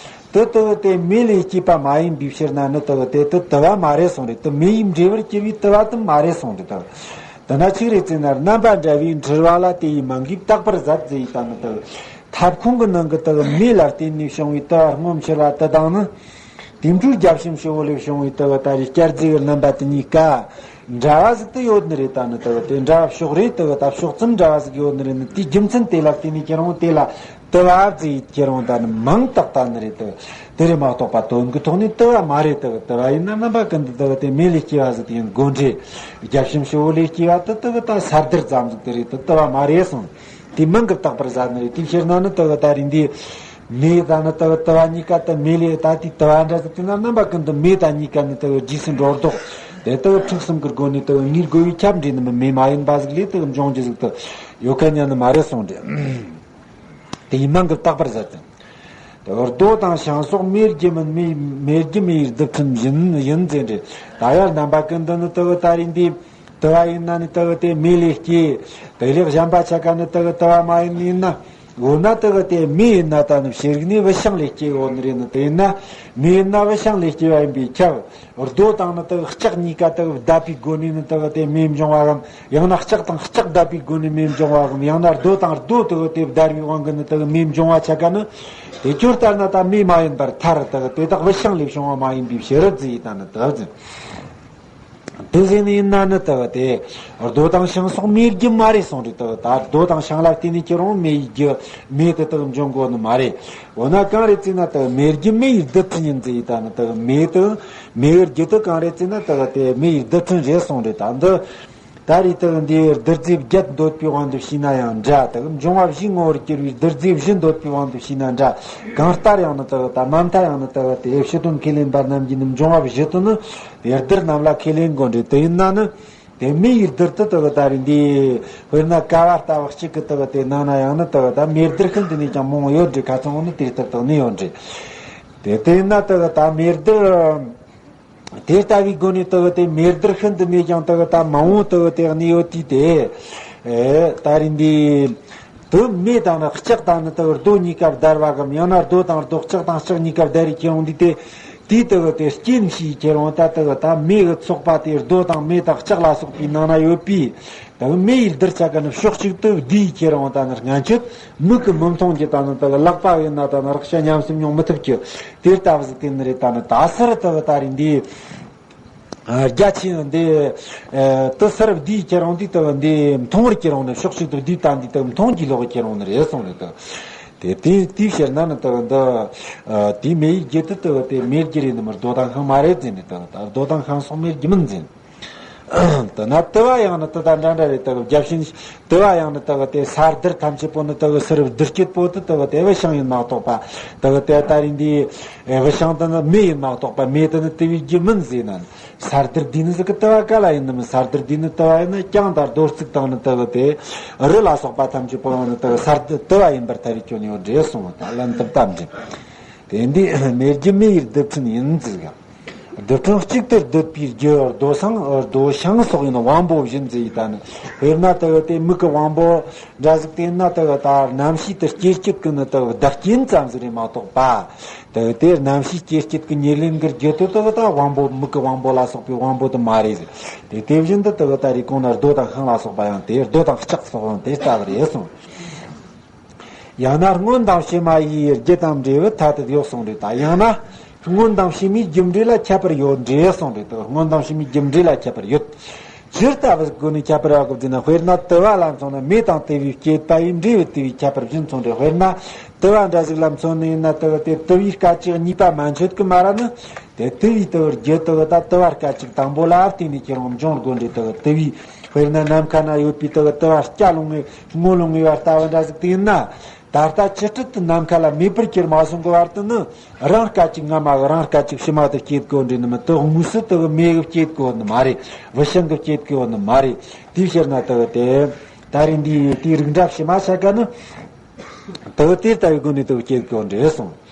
དེ་དེ་གི་དེ་མེ་ལས་སྐྱེས་པ་མ་ཡིན་པའི་ཕྱིར་ན་ནི་དེ་གི་དེ་དེ་དུ་བ་མ་རེད་གསུངས་རེད། དེ་མེ་ཡི་འབྲས་བུར་གྱུར་པའི་དུ་བ་དེ་མ་རེད་གསུངས་རེད་དོ། དེ་ན་ཆི་རེད་ཟེར་ན། རྣམ་པ་འདྲ་བའི་འཁྲུལ་བ་ལ་དེ་ཡི་མིང་གིས་བཏགས་པར་ཟད་ཟེར་ཡི་ད་ནི་དེ་གི་ཐབ་ཁུང་གི་ནང་གི་དེ་གི་མེ་ལ་བརྟེན་ནས་བྱུང་བའི་དུ་བ་སྔོ་འཕྱུར་བ་དེ་དང་ནི། དེ་འཕྲོའི་རྒྱབ་ཕྱི་མ་ཕྱི་བོ་ལས་བྱུང་བའི་དེ་གི་ད་རེས་སྐྱར་རྫས་ཀྱི་རྣམ་པ་དེ་གཉིས་ཀ་འདྲ་བ་ཟིག་ཏུ་ཡོད་ནི་རེད། ད་ནི་དེ་གི་དེ་འདྲ་བ་ཕྱོགས་རེད། དེ་གི་ད་ཕྱོགས་ཙམ་འདྲ་བ་ཟིག་ཡོད་ནི་རེད། ནི་དེའི་རྒྱུ་མཚན་དེ་ལ་བརྟེན་ནས་ཁྱེད་རང་དེ་ལ་དུ་བ་ཟེར་ཡི་ཁྱེད་རང་ད་ནི་མིང་བཏགས་ད་ནི་རེད། དེ་དེ་རེད་མ་གཏོགས་པ་དོན་གྱི་ཐོག་ནས་དུ་བ་མ་རེད། དེ་གི་དུ་བ་ཡིན་ན་རྣམ་པ་ཀུན་ཏུ་དེ་གི་དེ་མེ་ལས་སྐྱེ་བ་ཟིག་དེ་ཡིན་དགོས་འདྲ། རྒྱབ་ཕྱི་མ་ཕྱི་བོ་ལས་སྐྱེ་བ་དེ་དེ་གི་ད་ས་རྡུལ་ཙམ་ཟིག་དེ་རེད། དེ་དུ་བ་མ་རེད་གསུངས། དེ་མིང་གིས་བཏགས་པར་ཟད་ནི་རེད། དེའི་ཕྱིར་ན་ནི་དེ་གི་ད་རེས་འདི་མེ་ད་ནི་དེ་གི་དུ་བ་གཉིས་ཀ་དེ་མེ་ལས་ད་དེའི་དུ་བ་འདྲ་ཟིག་དེ་ན་རྣམ་པ་ཀུན་ཏུ་མེ་དང་གཉིས་ཀ་ནི་དེ་གི་རྗེས་སུ་འགྲོ་ལྡོག་དེ་དེ་གི་ཕྲུགས་གསུམ་གྱི་སྒོ་ནས་དེ་གི་ངེས་དགོས་པའི་ཁྱབ་འབྲེལ་ནི་མེ་མ་ཡིན་པ་ཟིག་ལས་དེ་གི་འབྱུང་རྒྱུ་ཟིག་དེ་ཡོད་མཁན་ཉན་ནི་མ་རེད་གསུངས་རེད། དེ་ཡི་མིང་གིས་བཏགས་པར་ཟད་དེ། དེ་གི་རྡོ་དང་ཤིང་སོགས་མེ་རྒྱུ་མིན། མེ་མེ་རྒྱུ་མེ་ཡི་རྡུལ་ཕྲན་ཡིན་ཡིན་ཟེར་འདྲ། ད་ཡར་རྣམ་པ་ཀུན་ཏུ་ནི་དེ་གི་ད་རེས་འདི་དུ་བ་ཡིན་ན་ནི་དེ་གི་དེ་མེ་ལས་སྐྱེ། དེ་ལས་གཞན་པ་ཆ་ག་ནི་དེ་གི་དུ་བ་མ་ཡིན་ཡིན་ན། འོ་ན་དེ་གི་དེ་མེ་ཡིན་ན་ད་ནི་ཤེས་རིག་ནས་བུད་ཤིང་ལས་སྐྱེ་ཡོད་ནི་རེད། ནི་དེ་ཡིན་ན་མེ་ཡིན་ན་བུད་ཤིང་ལས་སྐྱེ་བ་ཡིན་པས་ཁྱབ། རྡོ་དང་ནི་དེ་གི་ལྕགས་གཉིས་ཀ་དེ་གི་བརྡབས་པའི་སྒོ་ནས་ནི་དེ་གི་དེ་མེ་འབྱུང་བའམ། ཡང་ན་ལྕགས་དང་ལྕགས་བརྡབས་པའི་སྒོ་ནས་མེ་འབྱུང་བའམ། ཡང་ན་རྡོ་དང་རྡོ་དེ་གི་དེ་བརྡར་བའི་དབང་གིས་ནི་དེ་གི་མེ་འབྱུང་བ་ཆ་ག་ནི། དེ་ཁྱོད་ལྟར་ན་ད་མེ་མ་ཡིན་པར་ཐལ། དེ་གི་དེ་དག་བུད་ཤིང་ལས་བྱུང་བ་མ་ཡིན་པའི་ཕྱིར་ཟེར་ཡི་ད་ནི་དེ་ཟེར། དེ་ཟེར་ནི་ཡིན་ན་ནི་དེ་གི་དེ་རྡོ་དང་ཤིང་སོགས་མེ་རྒྱུ་མ་རེད་གསུངས་རེད། དེ་གི་ད་རྡོ་དང་ཤིང་ལ་བརྟེན་ནས་ཁྱེད་རང་མེ་ཡི་རྒྱུ་མེ་དེ་དག་འབྱུང་དགོས་ནི་མ་རེད། འོ་ན་གང་རེད་ཟེར་ན་དེ་གི་མེ་རྒྱུ་མེ་ཡི་རྡུལ་ཕྲན་ཡིན་ཟེར་ཡི་ད་ནི་དེ་གི་མེ་དེ་མེ་ཡི་རྒྱུ་དེ་གང་རེད་ཟེར་ན་དེ་གི་དེ་མེ་ཡི་རྡུལ་ཕྲན་རེད་གསུངས་རེད། ད་འདི་ད་རེས་དེ་གི་འདིའི་རྡུལ་རྫས་བརྒྱད་འདོད་པའི་དབང་དུ་བྱས་ན་ཡང་འདྲ། དེ་གི་འབྱུང་བ་བཞིའི་ངོ་བོར་གྱུར་པའི་རྡུལ་རྫས་བཞི་འདོད་པའི་དབང་དུ་བྱས་ན་འདྲ། གང་ལྟར་ཡང་ནི་དེ་གི་ད་མ་མཐའ་ཡང་ནི་དེ་གི་དེ་ཕྱི་དོན་ཁས་ལེན་པ་རྣམས་ཀྱིས་ནི་འབྱུང་བ་བཞི་དེ་ནི་དེ་རྡུལ་རྣམས་ལ་ཁས་ལེན་དགོས་འདྲ། དེ་ཡིན་ན་ནི་དེ་མེ་ཡི་རྡུལ་དེ་དེ་གི་ད་རེས་འདི་དཔེར་ན་ཀ་བ་ལྟ་བུ་གཅིག་གི་དེ་གི་དེ་ནང་ན་ཡང་ནི་དེ་གི་ད་མེ་རྡུལ་ཤིན་ཏུ་ནས་ཀྱང་མང་བོ་ཡོད་འདྲ། ཁ་ཚང་བོ་ནི་དེ་ལྟར་དག་ནི་ཡོད་འདྲ། དེ་དེ་ཡིན་ན་དེ་གི་ད་མེ་རྡུལ་དེ་ལྟ་བུའི་སྒོ་ནས་དེ་གི་དེ་མེ་རྡུལ་ཤིན་ཏུ་ནས་ཀྱང་དེ་གི་ད་མང་བོ་དེ་གི་དེ་གནས་ཡོད་དུས་དེ། ཨེ་ད་རེས་འདི་དེ་མེ་དང་ནི་ལྕགས་དང་ནི་དེ་གི་རྡོ་གཉིས་ཀ་བརྡར་བ་གམ། ཡང་ན་རྡོ་དང་རྡོ་ལྕགས་དང་ལྕགས་གཉིས་ཀ་བརྡར་རེ་ཁྱེར་འོང་དུས་དེ། དེའི་དེ་གི་དེ་རྐྱེན་བྱས་ཁྱེར་འོང་ད་དེ་གི་ད་མེ་གི་ཚོགས་པ་དེ་རྡོ་དང་མེ་དང་ལྕགས་ལ་སོགས་པའི་ནང་ན་ཡོད་པས། དེ་གི་མེ་ཡི་རྡུལ་ཆ་ག་ནི་ཕྱོགས་གཅིག་ཏུ་བསྡུས་ཁྱེར་འོང་ད་ནི་སྔན་ཆད་མིག་གིས་མི་མཐོང་རྒྱུ་ད་ནི་དེ་གི་ལག་པ་ཡིན་ན་ད་ནི་རེག་བྱ་ཉམས་སུ་མྱོང་མི་ཐུབ་རྒྱུ་དེ་ལྟ་བུ་ཟིག་དེ་ནི་རེད། ད་ནི་ད་སར་དེ་གི་ད་རེས་འདི་རྒྱ་ཆེན་འདི་དེ་སར་བསྡུས་ཁྱེར་འོང་དུས་དེ་གི་འདི་མཐོང་བར་ཁྱེར་འོང་ནི། ཕྱོགས་གཅིག་ཏུ་བསྡུས་ད་འདི་དེ་གི་མཐོང་རྒྱུ་ལོག་ཁྱེར་འོང་ནི་རེད་གསུངས་རེད། དེ་དེ་དེའི་ཕྱིར་ན་ནི་དེ་གི་འདི་དེའི་མེ་ཡི་རྒྱུ་དེ་དེ་གི་དེ་མེ་རྒྱུ་རེད་ནི་མིན། རྡོ་དང་ཤིང་མ་རེད་ཟེར་ནས། དེ་གི་ད་རྡོ་དང་ཤིང་སོགས་མེ་རྒྱུ་མིན་ཟེར། དེ་ན་དུ་བ་ཡང་ནི་དེ་དང་འདྲ་འདྲ་རེད། དེ་གི་རྒྱབ་ཕྱི་དུ་བ་ཡང་ནི་དེ་གི་དེ་ས་རྡུལ་ཐམས་ཅད་པོ་ནི་དེ་གི་སུ་རུ་རྡུལ་སྐྱེད་པོ་དེ་དེ་གི་དེ་བུད་ཤིང་ཡིན་མ་གཏོགས་པ། དེ་གི་དེ་ད་རེས་འདི་བུད་ཤིང་དེ་ནི་མེ་ཡིན་མ་གཏོགས་པ། མེ་དེ་ནི་དུ་བའི་རྒྱུ་མིན་ཟེར་ན། ས་རྡུལ་འདི་ནི་ཟིག་གི་དུ་བ་ག་ལ་ཡིན་ནམ། ས་རྡུལ་འདི་ནི་དུ་བ་ཡིན་ན་གྱང་དང་རྡོ་བརྩིགས་དང་ནི་དེ་གི་དེ་རི་ལ་སོགས་པ་ཐམས་ཅད་པོ་ཡང་ནི་དེ་གི་ས་རྡུལ་དུ་བ་ཡིན་པར་ཐལ་རེ་ཁྱོད་ནི་ཡོད་འདྲེ་གསུངས། ད་ལན་དུ་བཏབ་འདྲེ། དེ་འདི་མེ་རྒྱུ་མེ་ཡི་རྡུལ་ཕྲན་ཡིན་ཟེར་ག་རྡུལ་ཕྲན་གཅིག་ཏུ་བསྡུས་པའི་རྒྱུ་རྡོ་ཤིང་རྡོ་ཤིང་སོགས་ཡིན་དབང་པོ་བཞིན་ཟེར་ཡི་ད་ནི། དཔེར་ན་དེ་གི་དེ་མིག་གི་དབང་པོ་འདྲ་ཟིག་དེ་ན་དེ་གི་ད་རྣམ་ཤེས་དེ་སྐྱེ་སྤྱོད་ཀྱི་ནི་དེ་གི་བདག་རྐྱེན་ཙམ་ཟིག་རེད་མ་གཏོགས་པ། དེ་གི་དེ་རྣམ་ཤེས་སྐྱེ་སྤྱོད་ཀྱི་ཉེར་ལེན་གྱི་རྒྱུ་དེ་དེ་གི་ད་དབང་པོ་མིག་གི་དབང་པོ་ལ་སོགས་པའི་དབང་པོ་དེ་མ་རེད་ཟེར། དེ་དེ་བཞིན་དུ་དེ་གི་ད་རེས་གོང་ན་རྡོ་དང་ཤིང་ལ་སོགས་པ་ཡང་དེ། རྡོ་དང་ལྕགས་སོགས་ཡང་དེ་ལྟ་བུ་རེད་གསུངས། ཡང་ན་སྔོན་དང་ཕྱི་མ་ཡི་རྒྱུ་དང་འབྲས་བུ་ཐ་དད་ཡོད་གསུངས་རེད། ད་ཡང་ན་སྔོན་དང་ཕྱི་མའི་རྒྱུ་འབྲས་ལ་ཁྱད་པར་ཡོད་འདྲེ་གསུངས་རེད། ད་སྔོན་དང་ཕྱི་མའི་རྒྱུ་འབྲས་ལ་ཁྱད་པར་ཡོད། ཇི་ལྟ་བུ་སྒོ་ནས་ཁྱད་པར་ཡོད་གི་ཟེར་ན། དཔེར་ན་དུ་བ་ལ་མཚོན་ན་མེ་དང་དུ་བའི་སྐྱེད་པ་ཡི་འབྲས་བུ་དུ་བའི་ཁྱད་པར་བཞིན་མཚོན་རེད། དཔེར་ན་དུ་བ་འདྲ་ཟིག་ལ་མཚོན་ནས་ཡིན་ན་དུ་བ་དེ་དུ་བའི་སྐད་ཅིག་གཉིས་པ་མན་ཆད་གི་མ་ར་ནི། དེ་དུ་བའི་དུ་བར་རྒྱུ་དུ་བ་ད་དུ་བ་སྐད་ཅིག་དང་པོ་ལ་བརྟེན་ནས་ཁྱེད་རང་འབྱུང་དགོས་འདྲེ། དུ་བ་དུ་བའི་དཔེར་ན་ནམ་མཁའ་ན་ཡོད་པའི་དུ་བ་དུ་བ་སྐྱ་ལོང་ངེ་སྔོ་ལོང་ངེ་བ་ལྟ་བུ་འདྲ་ཟིག་དེ་ཡིན་ན། ད་ལྟ་ཆུ་སྤྲུལ་དུ་ནམ་མཁའ་ལ་མེ་འབར་གྱུར་མ་སོང་གི་བར་དུ་ནི་རང་སྐད་ཅིག་སྔ་མ་གི་རང་སྐད་ཅིག་ཕྱི་མ་དུ་སྐྱེད་དགོས་འདྲེ་ནི་མི། དུ་དངོས་སུ་དུ་གི་མེ་གི་སྐྱེད་དགོས་ནི་མ་རེད། བུད་ཤིང་གི་སྐྱེད་དགོས་ནི་མ་རེད། དེའི་ཕྱིར་ན་དུ་གི་དེ་ ད་རེས་འདི་དེའི་རིགས་འདྲ་ཕྱི་མ་ཆ་ག་ནི། དེ་གི་དེ་ལྟ་བུའི་སྒོ་ནས་དེ་གི་སྐྱེ་དགོས་འདྲེ་གསུངས།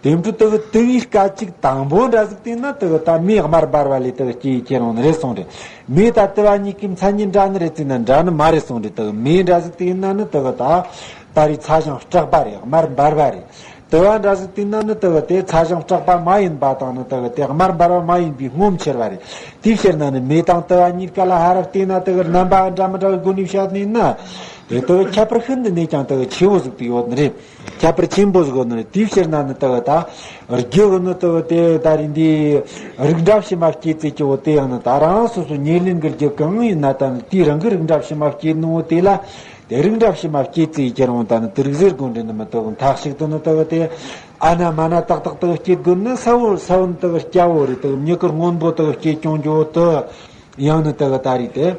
དེ་འཕྲོ་དེ་གི་དེ་བའི་སྐད་ཅིག་དང་པོ་འདྲ་ཟིག་དེ་ན་དེ་གི་ད་མེ་དམར་འབར་བ་ལས་དེ་གི་སྐྱེ་ཁྱེར་འོང་ནི་རེད་གསུངས་རེད། མེ་ད་དེ་བ་གཉིས་ཀྱི་མཚན་ཉིད་འདྲ་ནི་རེད་ཟེར་ན་འདྲ་ནི་མ་རེད་གསུངས་རེད། དེ་གི་མེ་འདྲ་ཟིག་དེ་ཡིན་ན་ནི་དེ་གི་ད་ད་རེས་ཚ་ཞིང་སྐྲག་པ་རེད། དམར་འབར་བ་རེད། དེ་བ་འདྲ་ཟིག་དེ་ན་ནི་དེ་གི་དེ་ཚ་ཞིང་སྐྲག་པ་མ་ཡིན་པ་དང་ནི་དེ་གི་དེ་དམར་འབར་བ་མ་ཡིན་པའི་སྔོ་ཕྱིར་བ་རེད། དེའི་ཕྱིར་ན་ནི་མེ་དང་དེ་བ་གཉིས་ཀ་ལ་ཧ་ར་བལྟས་ན་དེ་གི་རྣམ་པ་འདྲ་མི་འདྲ་བའི་སྒོ་ནས་བཤད་ནས་ན། དེ་དེ་ཁྱད་པར་ཤིན་ཏུ་ནས་ཀྱང་དེ་ཆེ་བོ་ཟིག་ཏུ་ཡོད་ནི་རེད། ཁྱད་པར་ཆེན་པོ་ཟིག་ཡོད་ནི་རེད། དེའི་ཕྱིར་ན་ནི་དེ་ད་རྒྱུ་གི་ནི་དེ་དེ་ད་རིང་འདི་རིགས་འདྲ་ཕྱི་མ་སྐྱེ་ཚེ་སྐྱེ་བོ་དེ་ཡང་ནི་ད་རང་སོ་སོ་ཉེར་ལེན་གྱི་རྒྱུ་གང་ཡིན་ན་ད་ནི་དེའི་རང་གི་རིགས་འདྲ་ཕྱི་མ་སྐྱེ་ནོ་དེ་ལ་དེ་རིགས་འདྲ་ཕྱི་མ་སྐྱེ་ཚེ་ཁྱེར་འོང་ད་ནི་དེ་རིགས་ཟེར་དགོས་འདྲེ་ནི་མི་དེ་མཐའ་གཅིག་ཏུ་ནི་དེ་དེ་ཨ་ན་མ་ན་ཏག་ཏག་དེ་སྐྱེ་དགོས་ནི་ས་བོ་ས་བོ་ནི་དེ་སྐྱ་བོ་རེད། དེ་མྱུ་གུ་སྔོན་པོ་དེ་སྐྱེ་སྐྱོང་རྒྱུ་དེ་ཡང་ནི་དེ་ད་རེད་དེ།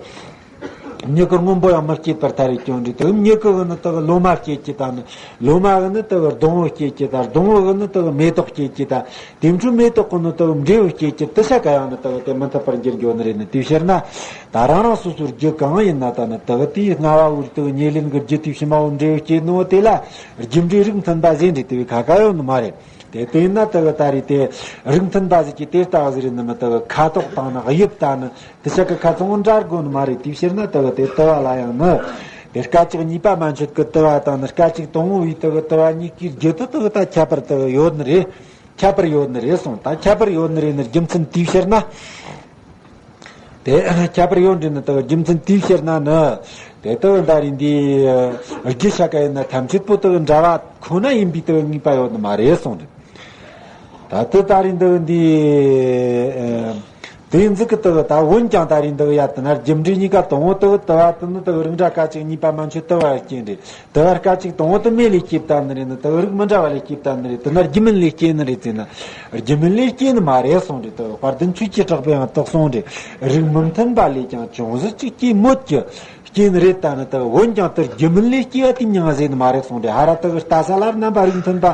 མྱུ་གུ་སྔོན་པོ་ཡང་མི་སྐྱེད་པར་ཐལ་རེ་སྐྱོན་འདྲི་དུ། མྱུ་གུ་གི་ནི་དག་ལོ་མ་སྐྱེད་ཀྱི་དང་ནི། ལོ་མ་གི་ནི་དག་སྡོང་བོ་སྐྱེད་ཀྱི་དང་། སྡོང་བོ་གི་ནི་དག་མེ་ཏོག་སྐྱེད་ཀྱི་དང་། དེ་འཕྲོ་མེ་ཏོག་གི་ནི་དག་འབྲས་བུ་སྐྱེད་ཀྱི། དེ་ཆ་ག་ཡང་ནི་དག་དེ་མི་མཐུན་པར་འགྱུར་འགྱོ་ནི་རེད། ནི་དེའི་ཕྱིར་ན་ད་རང་རང་སོ་སོའི་རྒྱུ་གང་ཡིན་ན་ད་ནི་དག་དེའི་སྔ་བ་བོའི་དག་ཉེར་ལེན་གྱི་རྒྱུ་དེའི་ཕྱི་མ་བོ་འབྲས་བུ་སྐྱེད་ནོ་དེ་ལ་རྒྱུ་འབྲས་རིགས་མཐུན་པ་ཟེར་འདྲི་དེ་བས་ཁ་ཁ་ཡོད་ནི་མ་རེད། དེ་དེ་ཡིན་ན་དག་ད་རེད་དེ་རིགས་མཐུན་པ་ཟེར་གྱི་དེ་ལྟ་བ་ཟེར་ནི་མི་དག་ཁ་དོག་དང་ནི་དབྱིབས་དང་ནི། དེ་ཆ་གི་ཁ་ཚང་འདྲ་དགོས་ནི་མ་རེད། དེའི་ཕྱིར་ན་དེ་གི་དེ་དུ་བ་ལ་ཡང་ནི། དེ་སྐད་ཅིག་གཉིས་པ་མན་ཆད་ཀྱི་དུ་བ་དང་ནི་སྐད་ཅིག་དང་པོ་བའི་དེ་གི་དུ་བ་གཉིས་ཀྱི་རྒྱུ་དེ་དེ་གི་ད་ཁྱད་པར་དེ་གི་ཡོད་ནི་རེད། ཁྱད་པར་ཡོད་ནི་རེད་གསུངས། ད་ཁྱད་པར་ཡོད་ནི་རེད་ནི་རྒྱུ་མཚན་དེའི་ཕྱིར་ན། དེ་ཁྱད་པར་ཡོད་འདྲེ་ནི་དེ་གི་རྒྱུ་མཚན་དེའི་ཕྱིར་ན་ནི། དེ་དེ་གི་ད་རིང་འདི་རྒྱུ་ཆ་ག་ཡིན་ན་ཐམས་ཅད་པོ་དེ་གི་འདྲ་བ་ཁོ་ན་ཡིན་པའི་དེ་གི་ངེས་པ་ཡོད་ནི་མ་རེད་གསུངས་རེད། ད་དེ་ད་རིང་འདི་འདི། དེ་འཛི་གི་དེ་གི་ད་འོན་ཀྱང་ད་རིང་འདི་གི་ཡ་དེ་ན་རྒྱུ་འབྲས་གཉིས་ཀ་དང་པོ་དེ་གི་དུ་བ་དེ་ནི་དེ་གི་རིགས་འདྲ་སྐད་ཅིག་གཉིས་པ་མན་ཆད་དུ་བ་སྐྱེ་འདྲེ། དུ་བ་སྐད་ཅིག་དང་པོ་དེ་མེ་ལས་སྐྱེས་བཏང་ནི་རེད་ནི་དེ་གི་རིགས་མི་འདྲ་བ་ལས་སྐྱེས་བཏང་ནི་རེད། དེ་ན་རྒྱུ་མིན་ལས་སྐྱེས་ནི་རེད་ཟེར་ན། རྒྱུ་མིན་ལས་སྐྱེས་ནི་མ་རེད་གསུངས་རེད། དེ་གི་དཔལ་ལྡན་ཆོས་ཀྱི་གྲགས་པས་ཡང་དག་གསུངས་རེད། རིགས་མི་མཐུན་པ་ལས་ཀྱང་ཅུང་ཟད་ཅིག་སྐྱེས་མོད་ཀྱི། སྐྱེ་ནི་རེད། ད་ནི་དག་འོན་ཀྱང་དེར་རྒྱུ་མིན་ལས་སྐྱེ་བ་དེ་མྱང་ཟེར་ནི་མ་རེད་གསུངས་ཏེ། ཧ་ར་དག་ལྟ་ས་ལ་རྣམ་པ་རིགས་མཐུན་པ།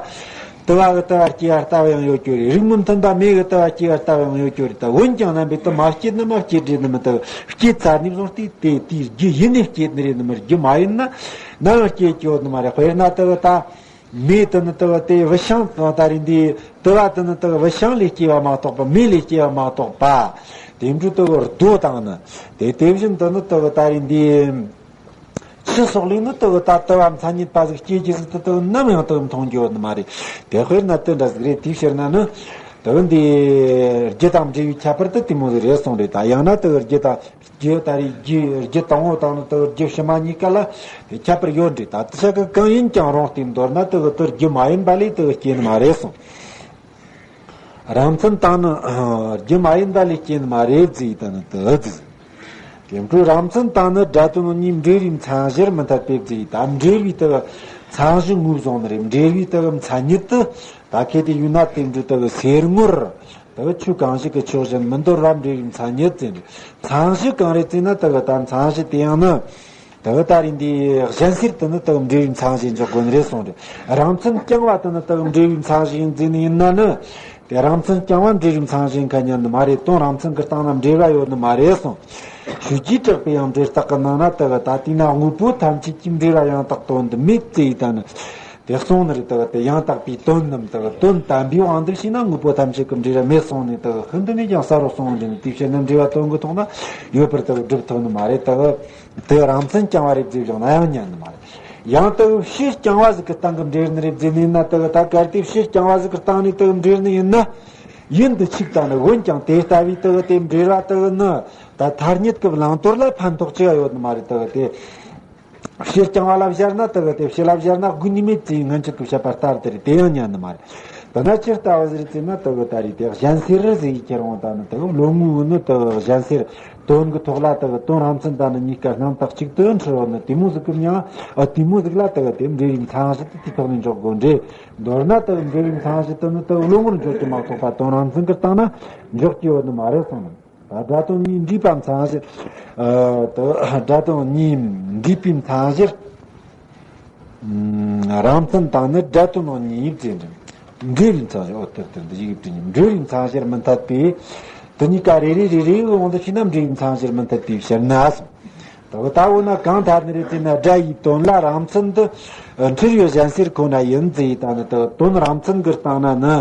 དུ་བ་གི་དུ་བ་སྐྱེ་བ་ལྟ་བུ་ཡང་ཡོད་རྒྱུ་རེད། རིགས་མི་མཐུན་པ་མེ་གི་དུ་བ་སྐྱེ་བ་ལྟ་བུ་ཡང་ཡོད་རྒྱུ་རེད། ད་འོན་ཀྱང་རྣམ་པའི་དུ་མ་སྐྱེ་ནི་མ་སྐྱེ་འདྲེ་ནི་མི་དག་སྐྱེ་ཚར་ནས་བཟུང་སྟེ་དེ་དེའི་རྒྱུ་ཡིན་ནས་སྐྱེ་ནི་རེད་ནི་མི་རྒྱུ་མ་ཡིན་ན་ནམ་ཡང་སྐྱེ་རྒྱུ་ནི་མ་རེད། དཔེར་ན་དུ་བ་ད། མེ་དེ་ནི་དུ་བ་དེ་བུད་ཤིང་ད་རེད་འདི་དུ་བ་དེ་ནི་དུ་བ་བུད་ཤིང་ལས་སྐྱེ་བ་མ་གཏོགས་པ་མེ་ལས་སྐྱེ་བ་མ་གཏོགས་པ། དེ་འཕྲོ་དུ་བ་རྡོ་དང་ནི་དེ་དེ་བཞིན་དུ་ནི་དུ་བ་ད་རེད་འདི་ཆུ་སོགས་ལས་ནི་དུ་བ་ད་དུ་བ་མཚན་ཉིད་པ་ཟིག་སྐྱེ་རྒྱུ་ཟིག་དུ་དུ་ནམ་ཡང་དུ་བ་མཐོང་རྒྱུ་ནི་མ་རེད། དེ་དཔེར་ན་དེ་འདྲ་ཟིག་རེད། དེའི་ཕྱིར་ན་ནི་དུ་བ་འདི་རྒྱུ་དང་འབྲས་བུའི་ཁྱད་པར་དུ་དེ་མོ་ཟིག་རེད་གསུངས་རེད། ད་ཡང་ན་དུ་བ་རྒྱུ་དང་། རྒྱུ་ད་རེས་རྒྱུ་རྒྱུ་དང་པོ་དང་ནི་དེ་རྒྱུ་ཕྱི་མ་གཉིས་ཀ་ལ་དེ་ཁྱད་པར་ཡོད་འདྲ། ད་དེ་ཆ་གི་གང་ཡིན་ཀྱང་རུང་སྟེ་མདོར་ན་དེ་གི་དེ་རྒྱུ་མ་ཡིན་པ་ལས་དེ་གི་སྐྱེ་ནི་མ་རེད་གསུངས། རང་མཚན་དང་ནི་རྒྱུ་མ་ཡིན་པ་ལས་སྐྱེ་ནི་མ་རེད་ཟེར། ད་ནི་དེ་ཟེར། དེ་འཕྲོ་རང་མཚན་དང་ནི་སྒྲ་དོན་གཉིས་འབྲེལ་བའི་མཚན་གཞིར་མི་འཐད་པས་ཟེར། ད་འབྲེལ་བའི་དེ་གི་མཚན་གཞི་ངོས་བཟུང་ནི་རེད། འབྲེལ་བའི་དེ་གི་མཚན་ཉིད་དུ། ད་གལ་ཏེ་ཡོད་ན་དེ་འདྲ་དེ་གི་སེར་སྔོར་དེ་གི་ཆོས་གང་ཞིག་གི་ཕྱོགས་གཞན་མི་འདོར་བ་འབྲེལ་བའི་མཚན་ཉིད་ཟེར། མཚན་གཞི་གང་རེད་ཟེར་ན་དེ་གི་ད་མཚན་གཞི་དེ་ཡང་ནི་དེ་གི་ད་རེད་འདི་གཞན་སེལ་དེ་ནི་དེ་གི་འབྲེལ་བའི་མཚན་གཞི་འཇོག་དགོས་ནི་རེད་གསུངས་རེད། རང་མཚན་རྐྱང་བ་དེ་ནི་དེ་གི་འབྲེལ་བའི་མཚན་གཞི་ཡིན་ཟེར་ནི་ཡིན་ན་ནི་དེ་རང་མཚན་རྐྱང་བ་འབྲེལ་བའི་མཚན་གཞི་ཡིན་ཁ་ཉན་ནི་མ་རེད། དོན་རང་མཚན་གྱི་སྟེང་ན་འབྲེལ་བ་ཡོད་ནི་མ་རེད་གསུངས། ཆོས་ཀྱི་གྲགས་པའི་ཡང་འབྲེལ་རྟགས་ཀྱི་ནང་ན་དེ་གི་ད་དེས་ན་དངོས་པོ་ཐམས་ཅད་ཀྱི་འབྲེལ་བ་ཡང་དག་དོན་དུ་མེད་ཟེར་ཡིན་ད་ནི། དེ་གསུངས་ནི་རེད། དེ་གི་དེ་ཡང་དག་པའི་དོན་ནམ་དེ་གི་དོན་དམ་པའི་དབང་དུ་བྱས་ན་དངོས་པོ་ཐམས་ཅད་ཀྱི་འབྲེལ་བ་མེད་གསུངས་ནས་དེ་གི་ཤིན་ཏུ་ནས་ཀྱང་གསལ་རུ་གསུངས་ནས་དེའི་ཕྱིར་ན་འབྲེལ་བ་དོན་གྱི་ཐོག་ན་ཡོད་པར་དེ་གི་སྒྲུབ་ཐུབ་ནི་མ་རེད། དེ་གི་དེ་རང་མཚན་རྐྱང་བ་རེད་ཟེར་བཞག་ན་ཡང་ཉན་ནི་མ་རེད། ཡང་དེ་གི་ཕྱི་རྐྱང་བ་ཟིག་གི་སྟེང་གི་འབྲེལ་ནི་རེད་ཟེར་ནས་ན་དེ་གི་ད་གལ་ཏེ་ཕྱི་རྐྱང་བ་ཟིག་གི་སྟེང་ནས་དེ་གི་འབྲེལ་ནི་ཡིན་ན་ཡིན་དུ་ཆིག་དང་ནི་འོན་ཀྱང་དེ་ལྟ་བུའི་དེ་གི་དེ་འབྲེལ་བ་དེ་གི་ནི་ད་ཐ་སྙད་ཀྱི་བླང་དོར་ལ་ཕན་ཐོགས་ཅི་ཡང་ཡོད་ནི་མ་རེད། དེ་གི་དེ། ཕྱི་རྐྱང་བ་ལ་སྦྱར་ན་དེ་གི་དེ་ཕྱི་ལ་སྦྱར་ན་དགོས་ནི་མེད་ཅེས་སྔོན་ཆད་དུ་བཤད་པ་ལྟར་དེ་རེད། དེ་ཡང་ཉན་ནི་མ་རེད། དེ་ན་ཅི་ལྟ་བུ་ཟེར་ཅེ་ན་དེ་གི་ད་རེད་དེ་གཞན་སེལ་ཟེར་ཡི་ཁྱེར་འོང་ད་ནི་དེ་གི་བློ་ངོ་བོ་ནི་དེ་གི་གཞན་སེལ་དོན་གི་ཐོག་ལ་དེ་གི་དོན་རང་མཚན་དང་ནི་གཉིས་ཀ་སྣང་དག་གཅིག་ཏུ་འཁྲུལ་བ་ནི་དེ་མོ་ཟིག་གི་མྱང་ཨ་དེ་མོ་ཟིག་ལ་དེ་གི་དེ་འབྲེལ་བའི་མཚན་གཞི་དེ་དེ་ཐོག་ནས་འཇོག་དགོས་འདྲེ། མདོར་ན་དེ་གི་འབྲེལ་བའི་མཚན་གཞི་དེ་ནི་དེ་གི་བློ་ངོར་འཇོག་གི་མ་གཏོགས་པ་དོན་རང་མཚན་གི་སྟེང་ན་འཇོག་གི་ཡོད་ནི་མ་རེད་གསུངས་ནས། ད་སྒྲ་དོན་གཉིས་འདྲེས་པ་མཚན་གཞིར། ཨ་ད་སྒྲ་དོན་གཉིས་འདྲེས་པའི་མཚན་གཞིར། ཨ་རང་མཚན་དང་ནི་སྒྲ་དོན་གཉིས་ཟེར་འདྲ། འབྲེལ་བའི་མཚན་གཞིར། འོ་དེར་དེར་འདི་ཡིག་བྲིས་ནས་འབྲེལ་བའི་མཚན་གཞིར་མི་འཐད་པས། དེ་གཉིས་ཀ་རེ་རེ་རེ་རེ་གི་དབང་དུ་བྱས་ན་འབྲེལ་བའི་མཚན་གཞིར་མི་འཐད་པའི་ཕྱིར་ན་གསུངས། ད་གི་ད་འོ་ན་གང་ལྟར་ནི་རེད་ཟེར་ན། སྒྲ་ཡི་དོན་ལ་རང་མཚན་དུ་འཁྲུལ་བའི་གཞན་སེལ་ཁོ་ན་ཡིན་ཟེར། ད་ནི་ད་དོན་རང་མཚན་གྱི་སྟེང་ན་ནི།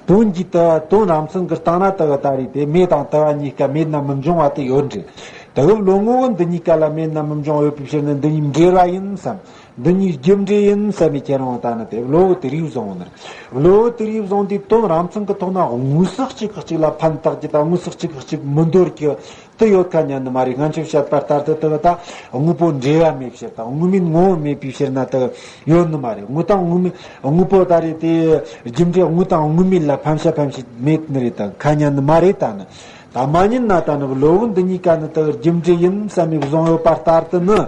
དོན་གྱི་ད་དོན་རང་མཚན་གྱི་སྟེང་ན་ད་གི་ད་རེད་དེ། མེ་དང་དུ་བ་གཉིས་ཀ་མེད་ན་མི་འབྱུང་བ་དེ་ཡོད་རེད། ད་གི་བློ་ངོ་བོ་འདི་གཉིས་ཀ་ལ་མེད་ན་མི་འབྱུང་བ་ཡོད་པའི་ཕྱིར་ན། འདི་གཉིས་འབྲེལ་བ་ཡིན་བསམ། འདི་གཉིས་རྒྱུ་འབྲས་ཡིན་བསམ་མི་ཁྱེད་རང་ད་ནི་དེ་བློ་བོ་དེ་རིགས་བཟུང་བ་ནི་རེད། བློ་བོ་དེ་རིགས་བཟུང་དུས་དོན་རང་མཚན་གྱི་ཐོག་ན་དངོས་ཟོག་གཅིག་གིས་གཅིག་ལ་ཕན་བཏགས་རྒྱུ་དང་། དངོས་ཟོག་གཅིག་གིས་གཅིག་མི་འདོར་རྒྱུ་དེ་ཡོད་ཁ་ཉན་ནི་མ་རེད། སྔོན་ཆད་བཤད་པ་ལྟར་དུ་དེ་གི་ད་དངོས་པོ་འབྲེལ་བ་མེད་ཕྱིར་དང་། དངོས་མེད་ངོ་བོ་མེད་པའི་ཕྱིར་ན་དེ་གི་ཡོད་ནི་མ་རེད། དངོས་དང་དངོས་མེད། དངོས་པོ་ད་རེད་དེ། རྒྱུ་འབྲས་དངོས་དང་དངོས་མེད་ལ་ཕན་ཤ་ཕན་ཤེད་མེད་ནི་རེད། ད་ཁ་ཉན་ནི་མ་རེད། ད་ནི་ད་མ་ཉན་ན་ད་ནི་བློ་བོ་འདི་གཉིས་ཀ་ནི་དེ་གི་རྒྱུ་འབྲས་ཡིན་བསམ་མི་བཟུང་ཡོད་པ་ལྟར་དུ་ནི།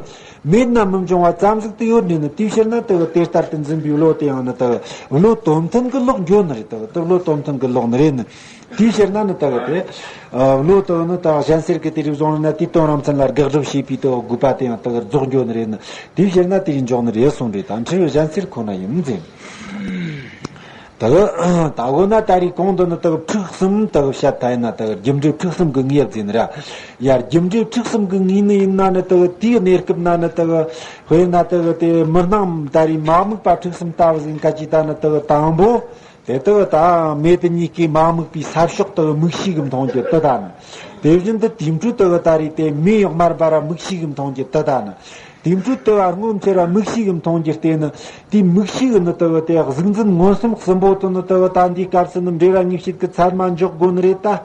མེད་ན་མི་འབྱུང་བ་ཙམ་ཟིག་དེ་ཡོད་ནི་ནི། དེའི་ཕྱིར་ན་དེ་གི་དེ་ལྟར་དུ་འཛིན་པའི་བློ་དེ་ཡང་ནི་དེ་གི་བློ་དོན་མཐུན་གྱི་ལོག་འགྱོ་ནི་རེད། དེ་གི་དེ་བློ་དོན་མཐུན་གྱི་ལོག་ནི་རེད་ནི། དེའི་ཕྱིར་ན་ནི་དེ་གི་དེ། ཨ། བློ་དེ་གི་ནི་དེ་གི་གཞན་སེལ་གྱི་དེ་རིགས་བཟུང་ན་དེའི་དོན་རང་མཚན་ལ་དགག་སྒྲུབ་བྱེད་པའི་དེ་གི་དགོས་པ་དེ་ཡང་དེ་གི་རྫོགས་འགྱོ་ནི་རེད་ནི། དེའི་ཕྱིར་ན་དེ་ཡིན་འཇོག་ནི་རེད་གསུངས་རེད། ད་འཁྲུལ་བའི་གཞན་སེལ་ཁོ་ན་ཡིན་ཟེར། ད་གི་ད་གོ་ན་ད་རེས་གོང་དུ་ནི་དེ་གི་ཕྲུགས་གསུམ་དེ་གི་བཤད་ད་ཡིན་ན། དེ་གི་རྒྱུ་འབྲས་ཕྲུགས་གསུམ་གྱི་ངོས་ཟེར་ནི་ར། ཡར་རྒྱུ་འབྲས་ཕྲུགས་གསུམ་གྱི་ངོས་ནི་ཡིན་ན་ནི་དེ་གི་དེའི་གནས་སྐབས་ན་ནི་དེ་གི་དཔེར་ན་དེ་གི་དེ་མི་སྣང་ད་རེས་མ་དམིགས་པ་ཕྲུགས་གསུམ་ལྟ་བུ་ཟིན་ཁ་ཅིག་ད་ནི་དེ་གི་དང་པོ། དེ་དེ་གི་ད་མེ་དེ་གཉིས་ཀའི་མ་དམིགས་པའི་ས་ཕྱོགས་དེ་གི་མིག་ཤེས་ཀྱིས་མཐོང་རྒྱུ་དེ་ད་ནི། དེ་བཞིན་དུ་དེའི་འཕྲོ་དེ་གི་ད་རེས་དེ་མེ་ཡི་དམར་འབར་བ་མིག་ཤེས་ཀྱིས་མཐོང་རྒྱུ་དེ་ད་ནི། དེའི་འཕྲོ་དེ་བ་སྔོ་འཚེར་བ་མིག་ཤེས་ཀྱིས་མཐོང་རྒྱུ་དེ་ནི། དེའི་མིག་ཤེས་ཀྱིས་ནི་དེ་གི་དེ་གཟུགས་འཛིན་མངོན་སུམ་གསུམ་པོ་དེ་ནི་དེ་གི་ད་འདིའི་སྐབས་སུ་ནི་འབྲེལ་བ་ངེས་བྱེད་ཀྱི་ཚད་མ་འཇོག་དགོས་ནི་རེད་ད།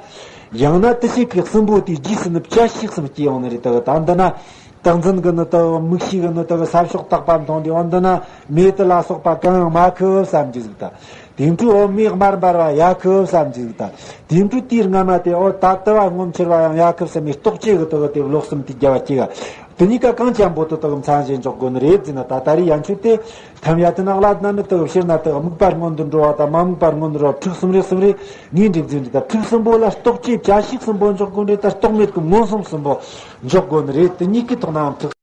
ཡང་ན་དེ་ཕྱེད་ཀའི་གསུམ་པོ་དེའི་རྗེས་སུ་ནི་བཅད་ཤེས་གསུམ་སྐྱེ་ཡོང་ནི་རེད། དེ་གི་ད་འདི་ན། རྟག་འཛིན་གྱི་ནི་དེ་གི་མིག་ཤེས་ཀྱིས་ནི་དེ་གི་ས་ཕྱོགས་རྟག་པ་མཐོང་དུས། འོ་འདི་ན་མེ་དེ་ལ་སོགས་པ་གང་ཡང་མ་ཁུ་བསམ་གྱི་ཟིག་ད། དེའི་འཕྲོ་འོ་མེ་དམར་འབར་བ་ཡ་ཁུ་བསམ་གྱི་ཟིག་ད། དེའི་འཕྲོ་དེའི་སྔ་མ་དེ་འོ་ད་དུ་བ་སྔོ་འཚེར་བ་ཡང་ཡ་ཁུ་བསམ་མི་རྟོག་བཅས་ཀྱི་དེ་གི་དེ་བློ་གསུམ་དེ་རྒྱ་བ་སྐྱེ་ག་དེ་གཉིས་ཀ་གང་འཇམ་པོ་དེ་དེ་གི་མཚན་གཞི་འཇོག་དགོས་ནི་རེད་ཟེར་ན། ད་ད་རེས་ཡན་ཆོད་དེ་ཐམ་ཡ་དེ་ནང་ལ་ན་ནི་དེ་གི་ཕྱིར་ན་དེ་གི་དམིགས་པ་སྔོན་དུ་འགྲོ་བ་དང་མ་དམིགས་པ་སྔོན་དུ་འགྲོ་བ་ཕྲུགས་གསུམ་རེ་གསུམ་རེ་ངོས་འགྲིག་ཟིན་རེད། ད་ཕྲུགས་གསུམ་པོ་ལ་རྟོག་བཅས་བཅད་ཤེས་གསུམ་པོ་འཇོག་དགོས་ནི་རེད། ད་རྟོག་མེད་ཀྱི་མངོན་སུམ་གསུམ་པོ་འཇོག་དགོས་ནི་རེད། དེ་གཉིས་ཀའི་ཐོག་ནའང་ཕྲུགས།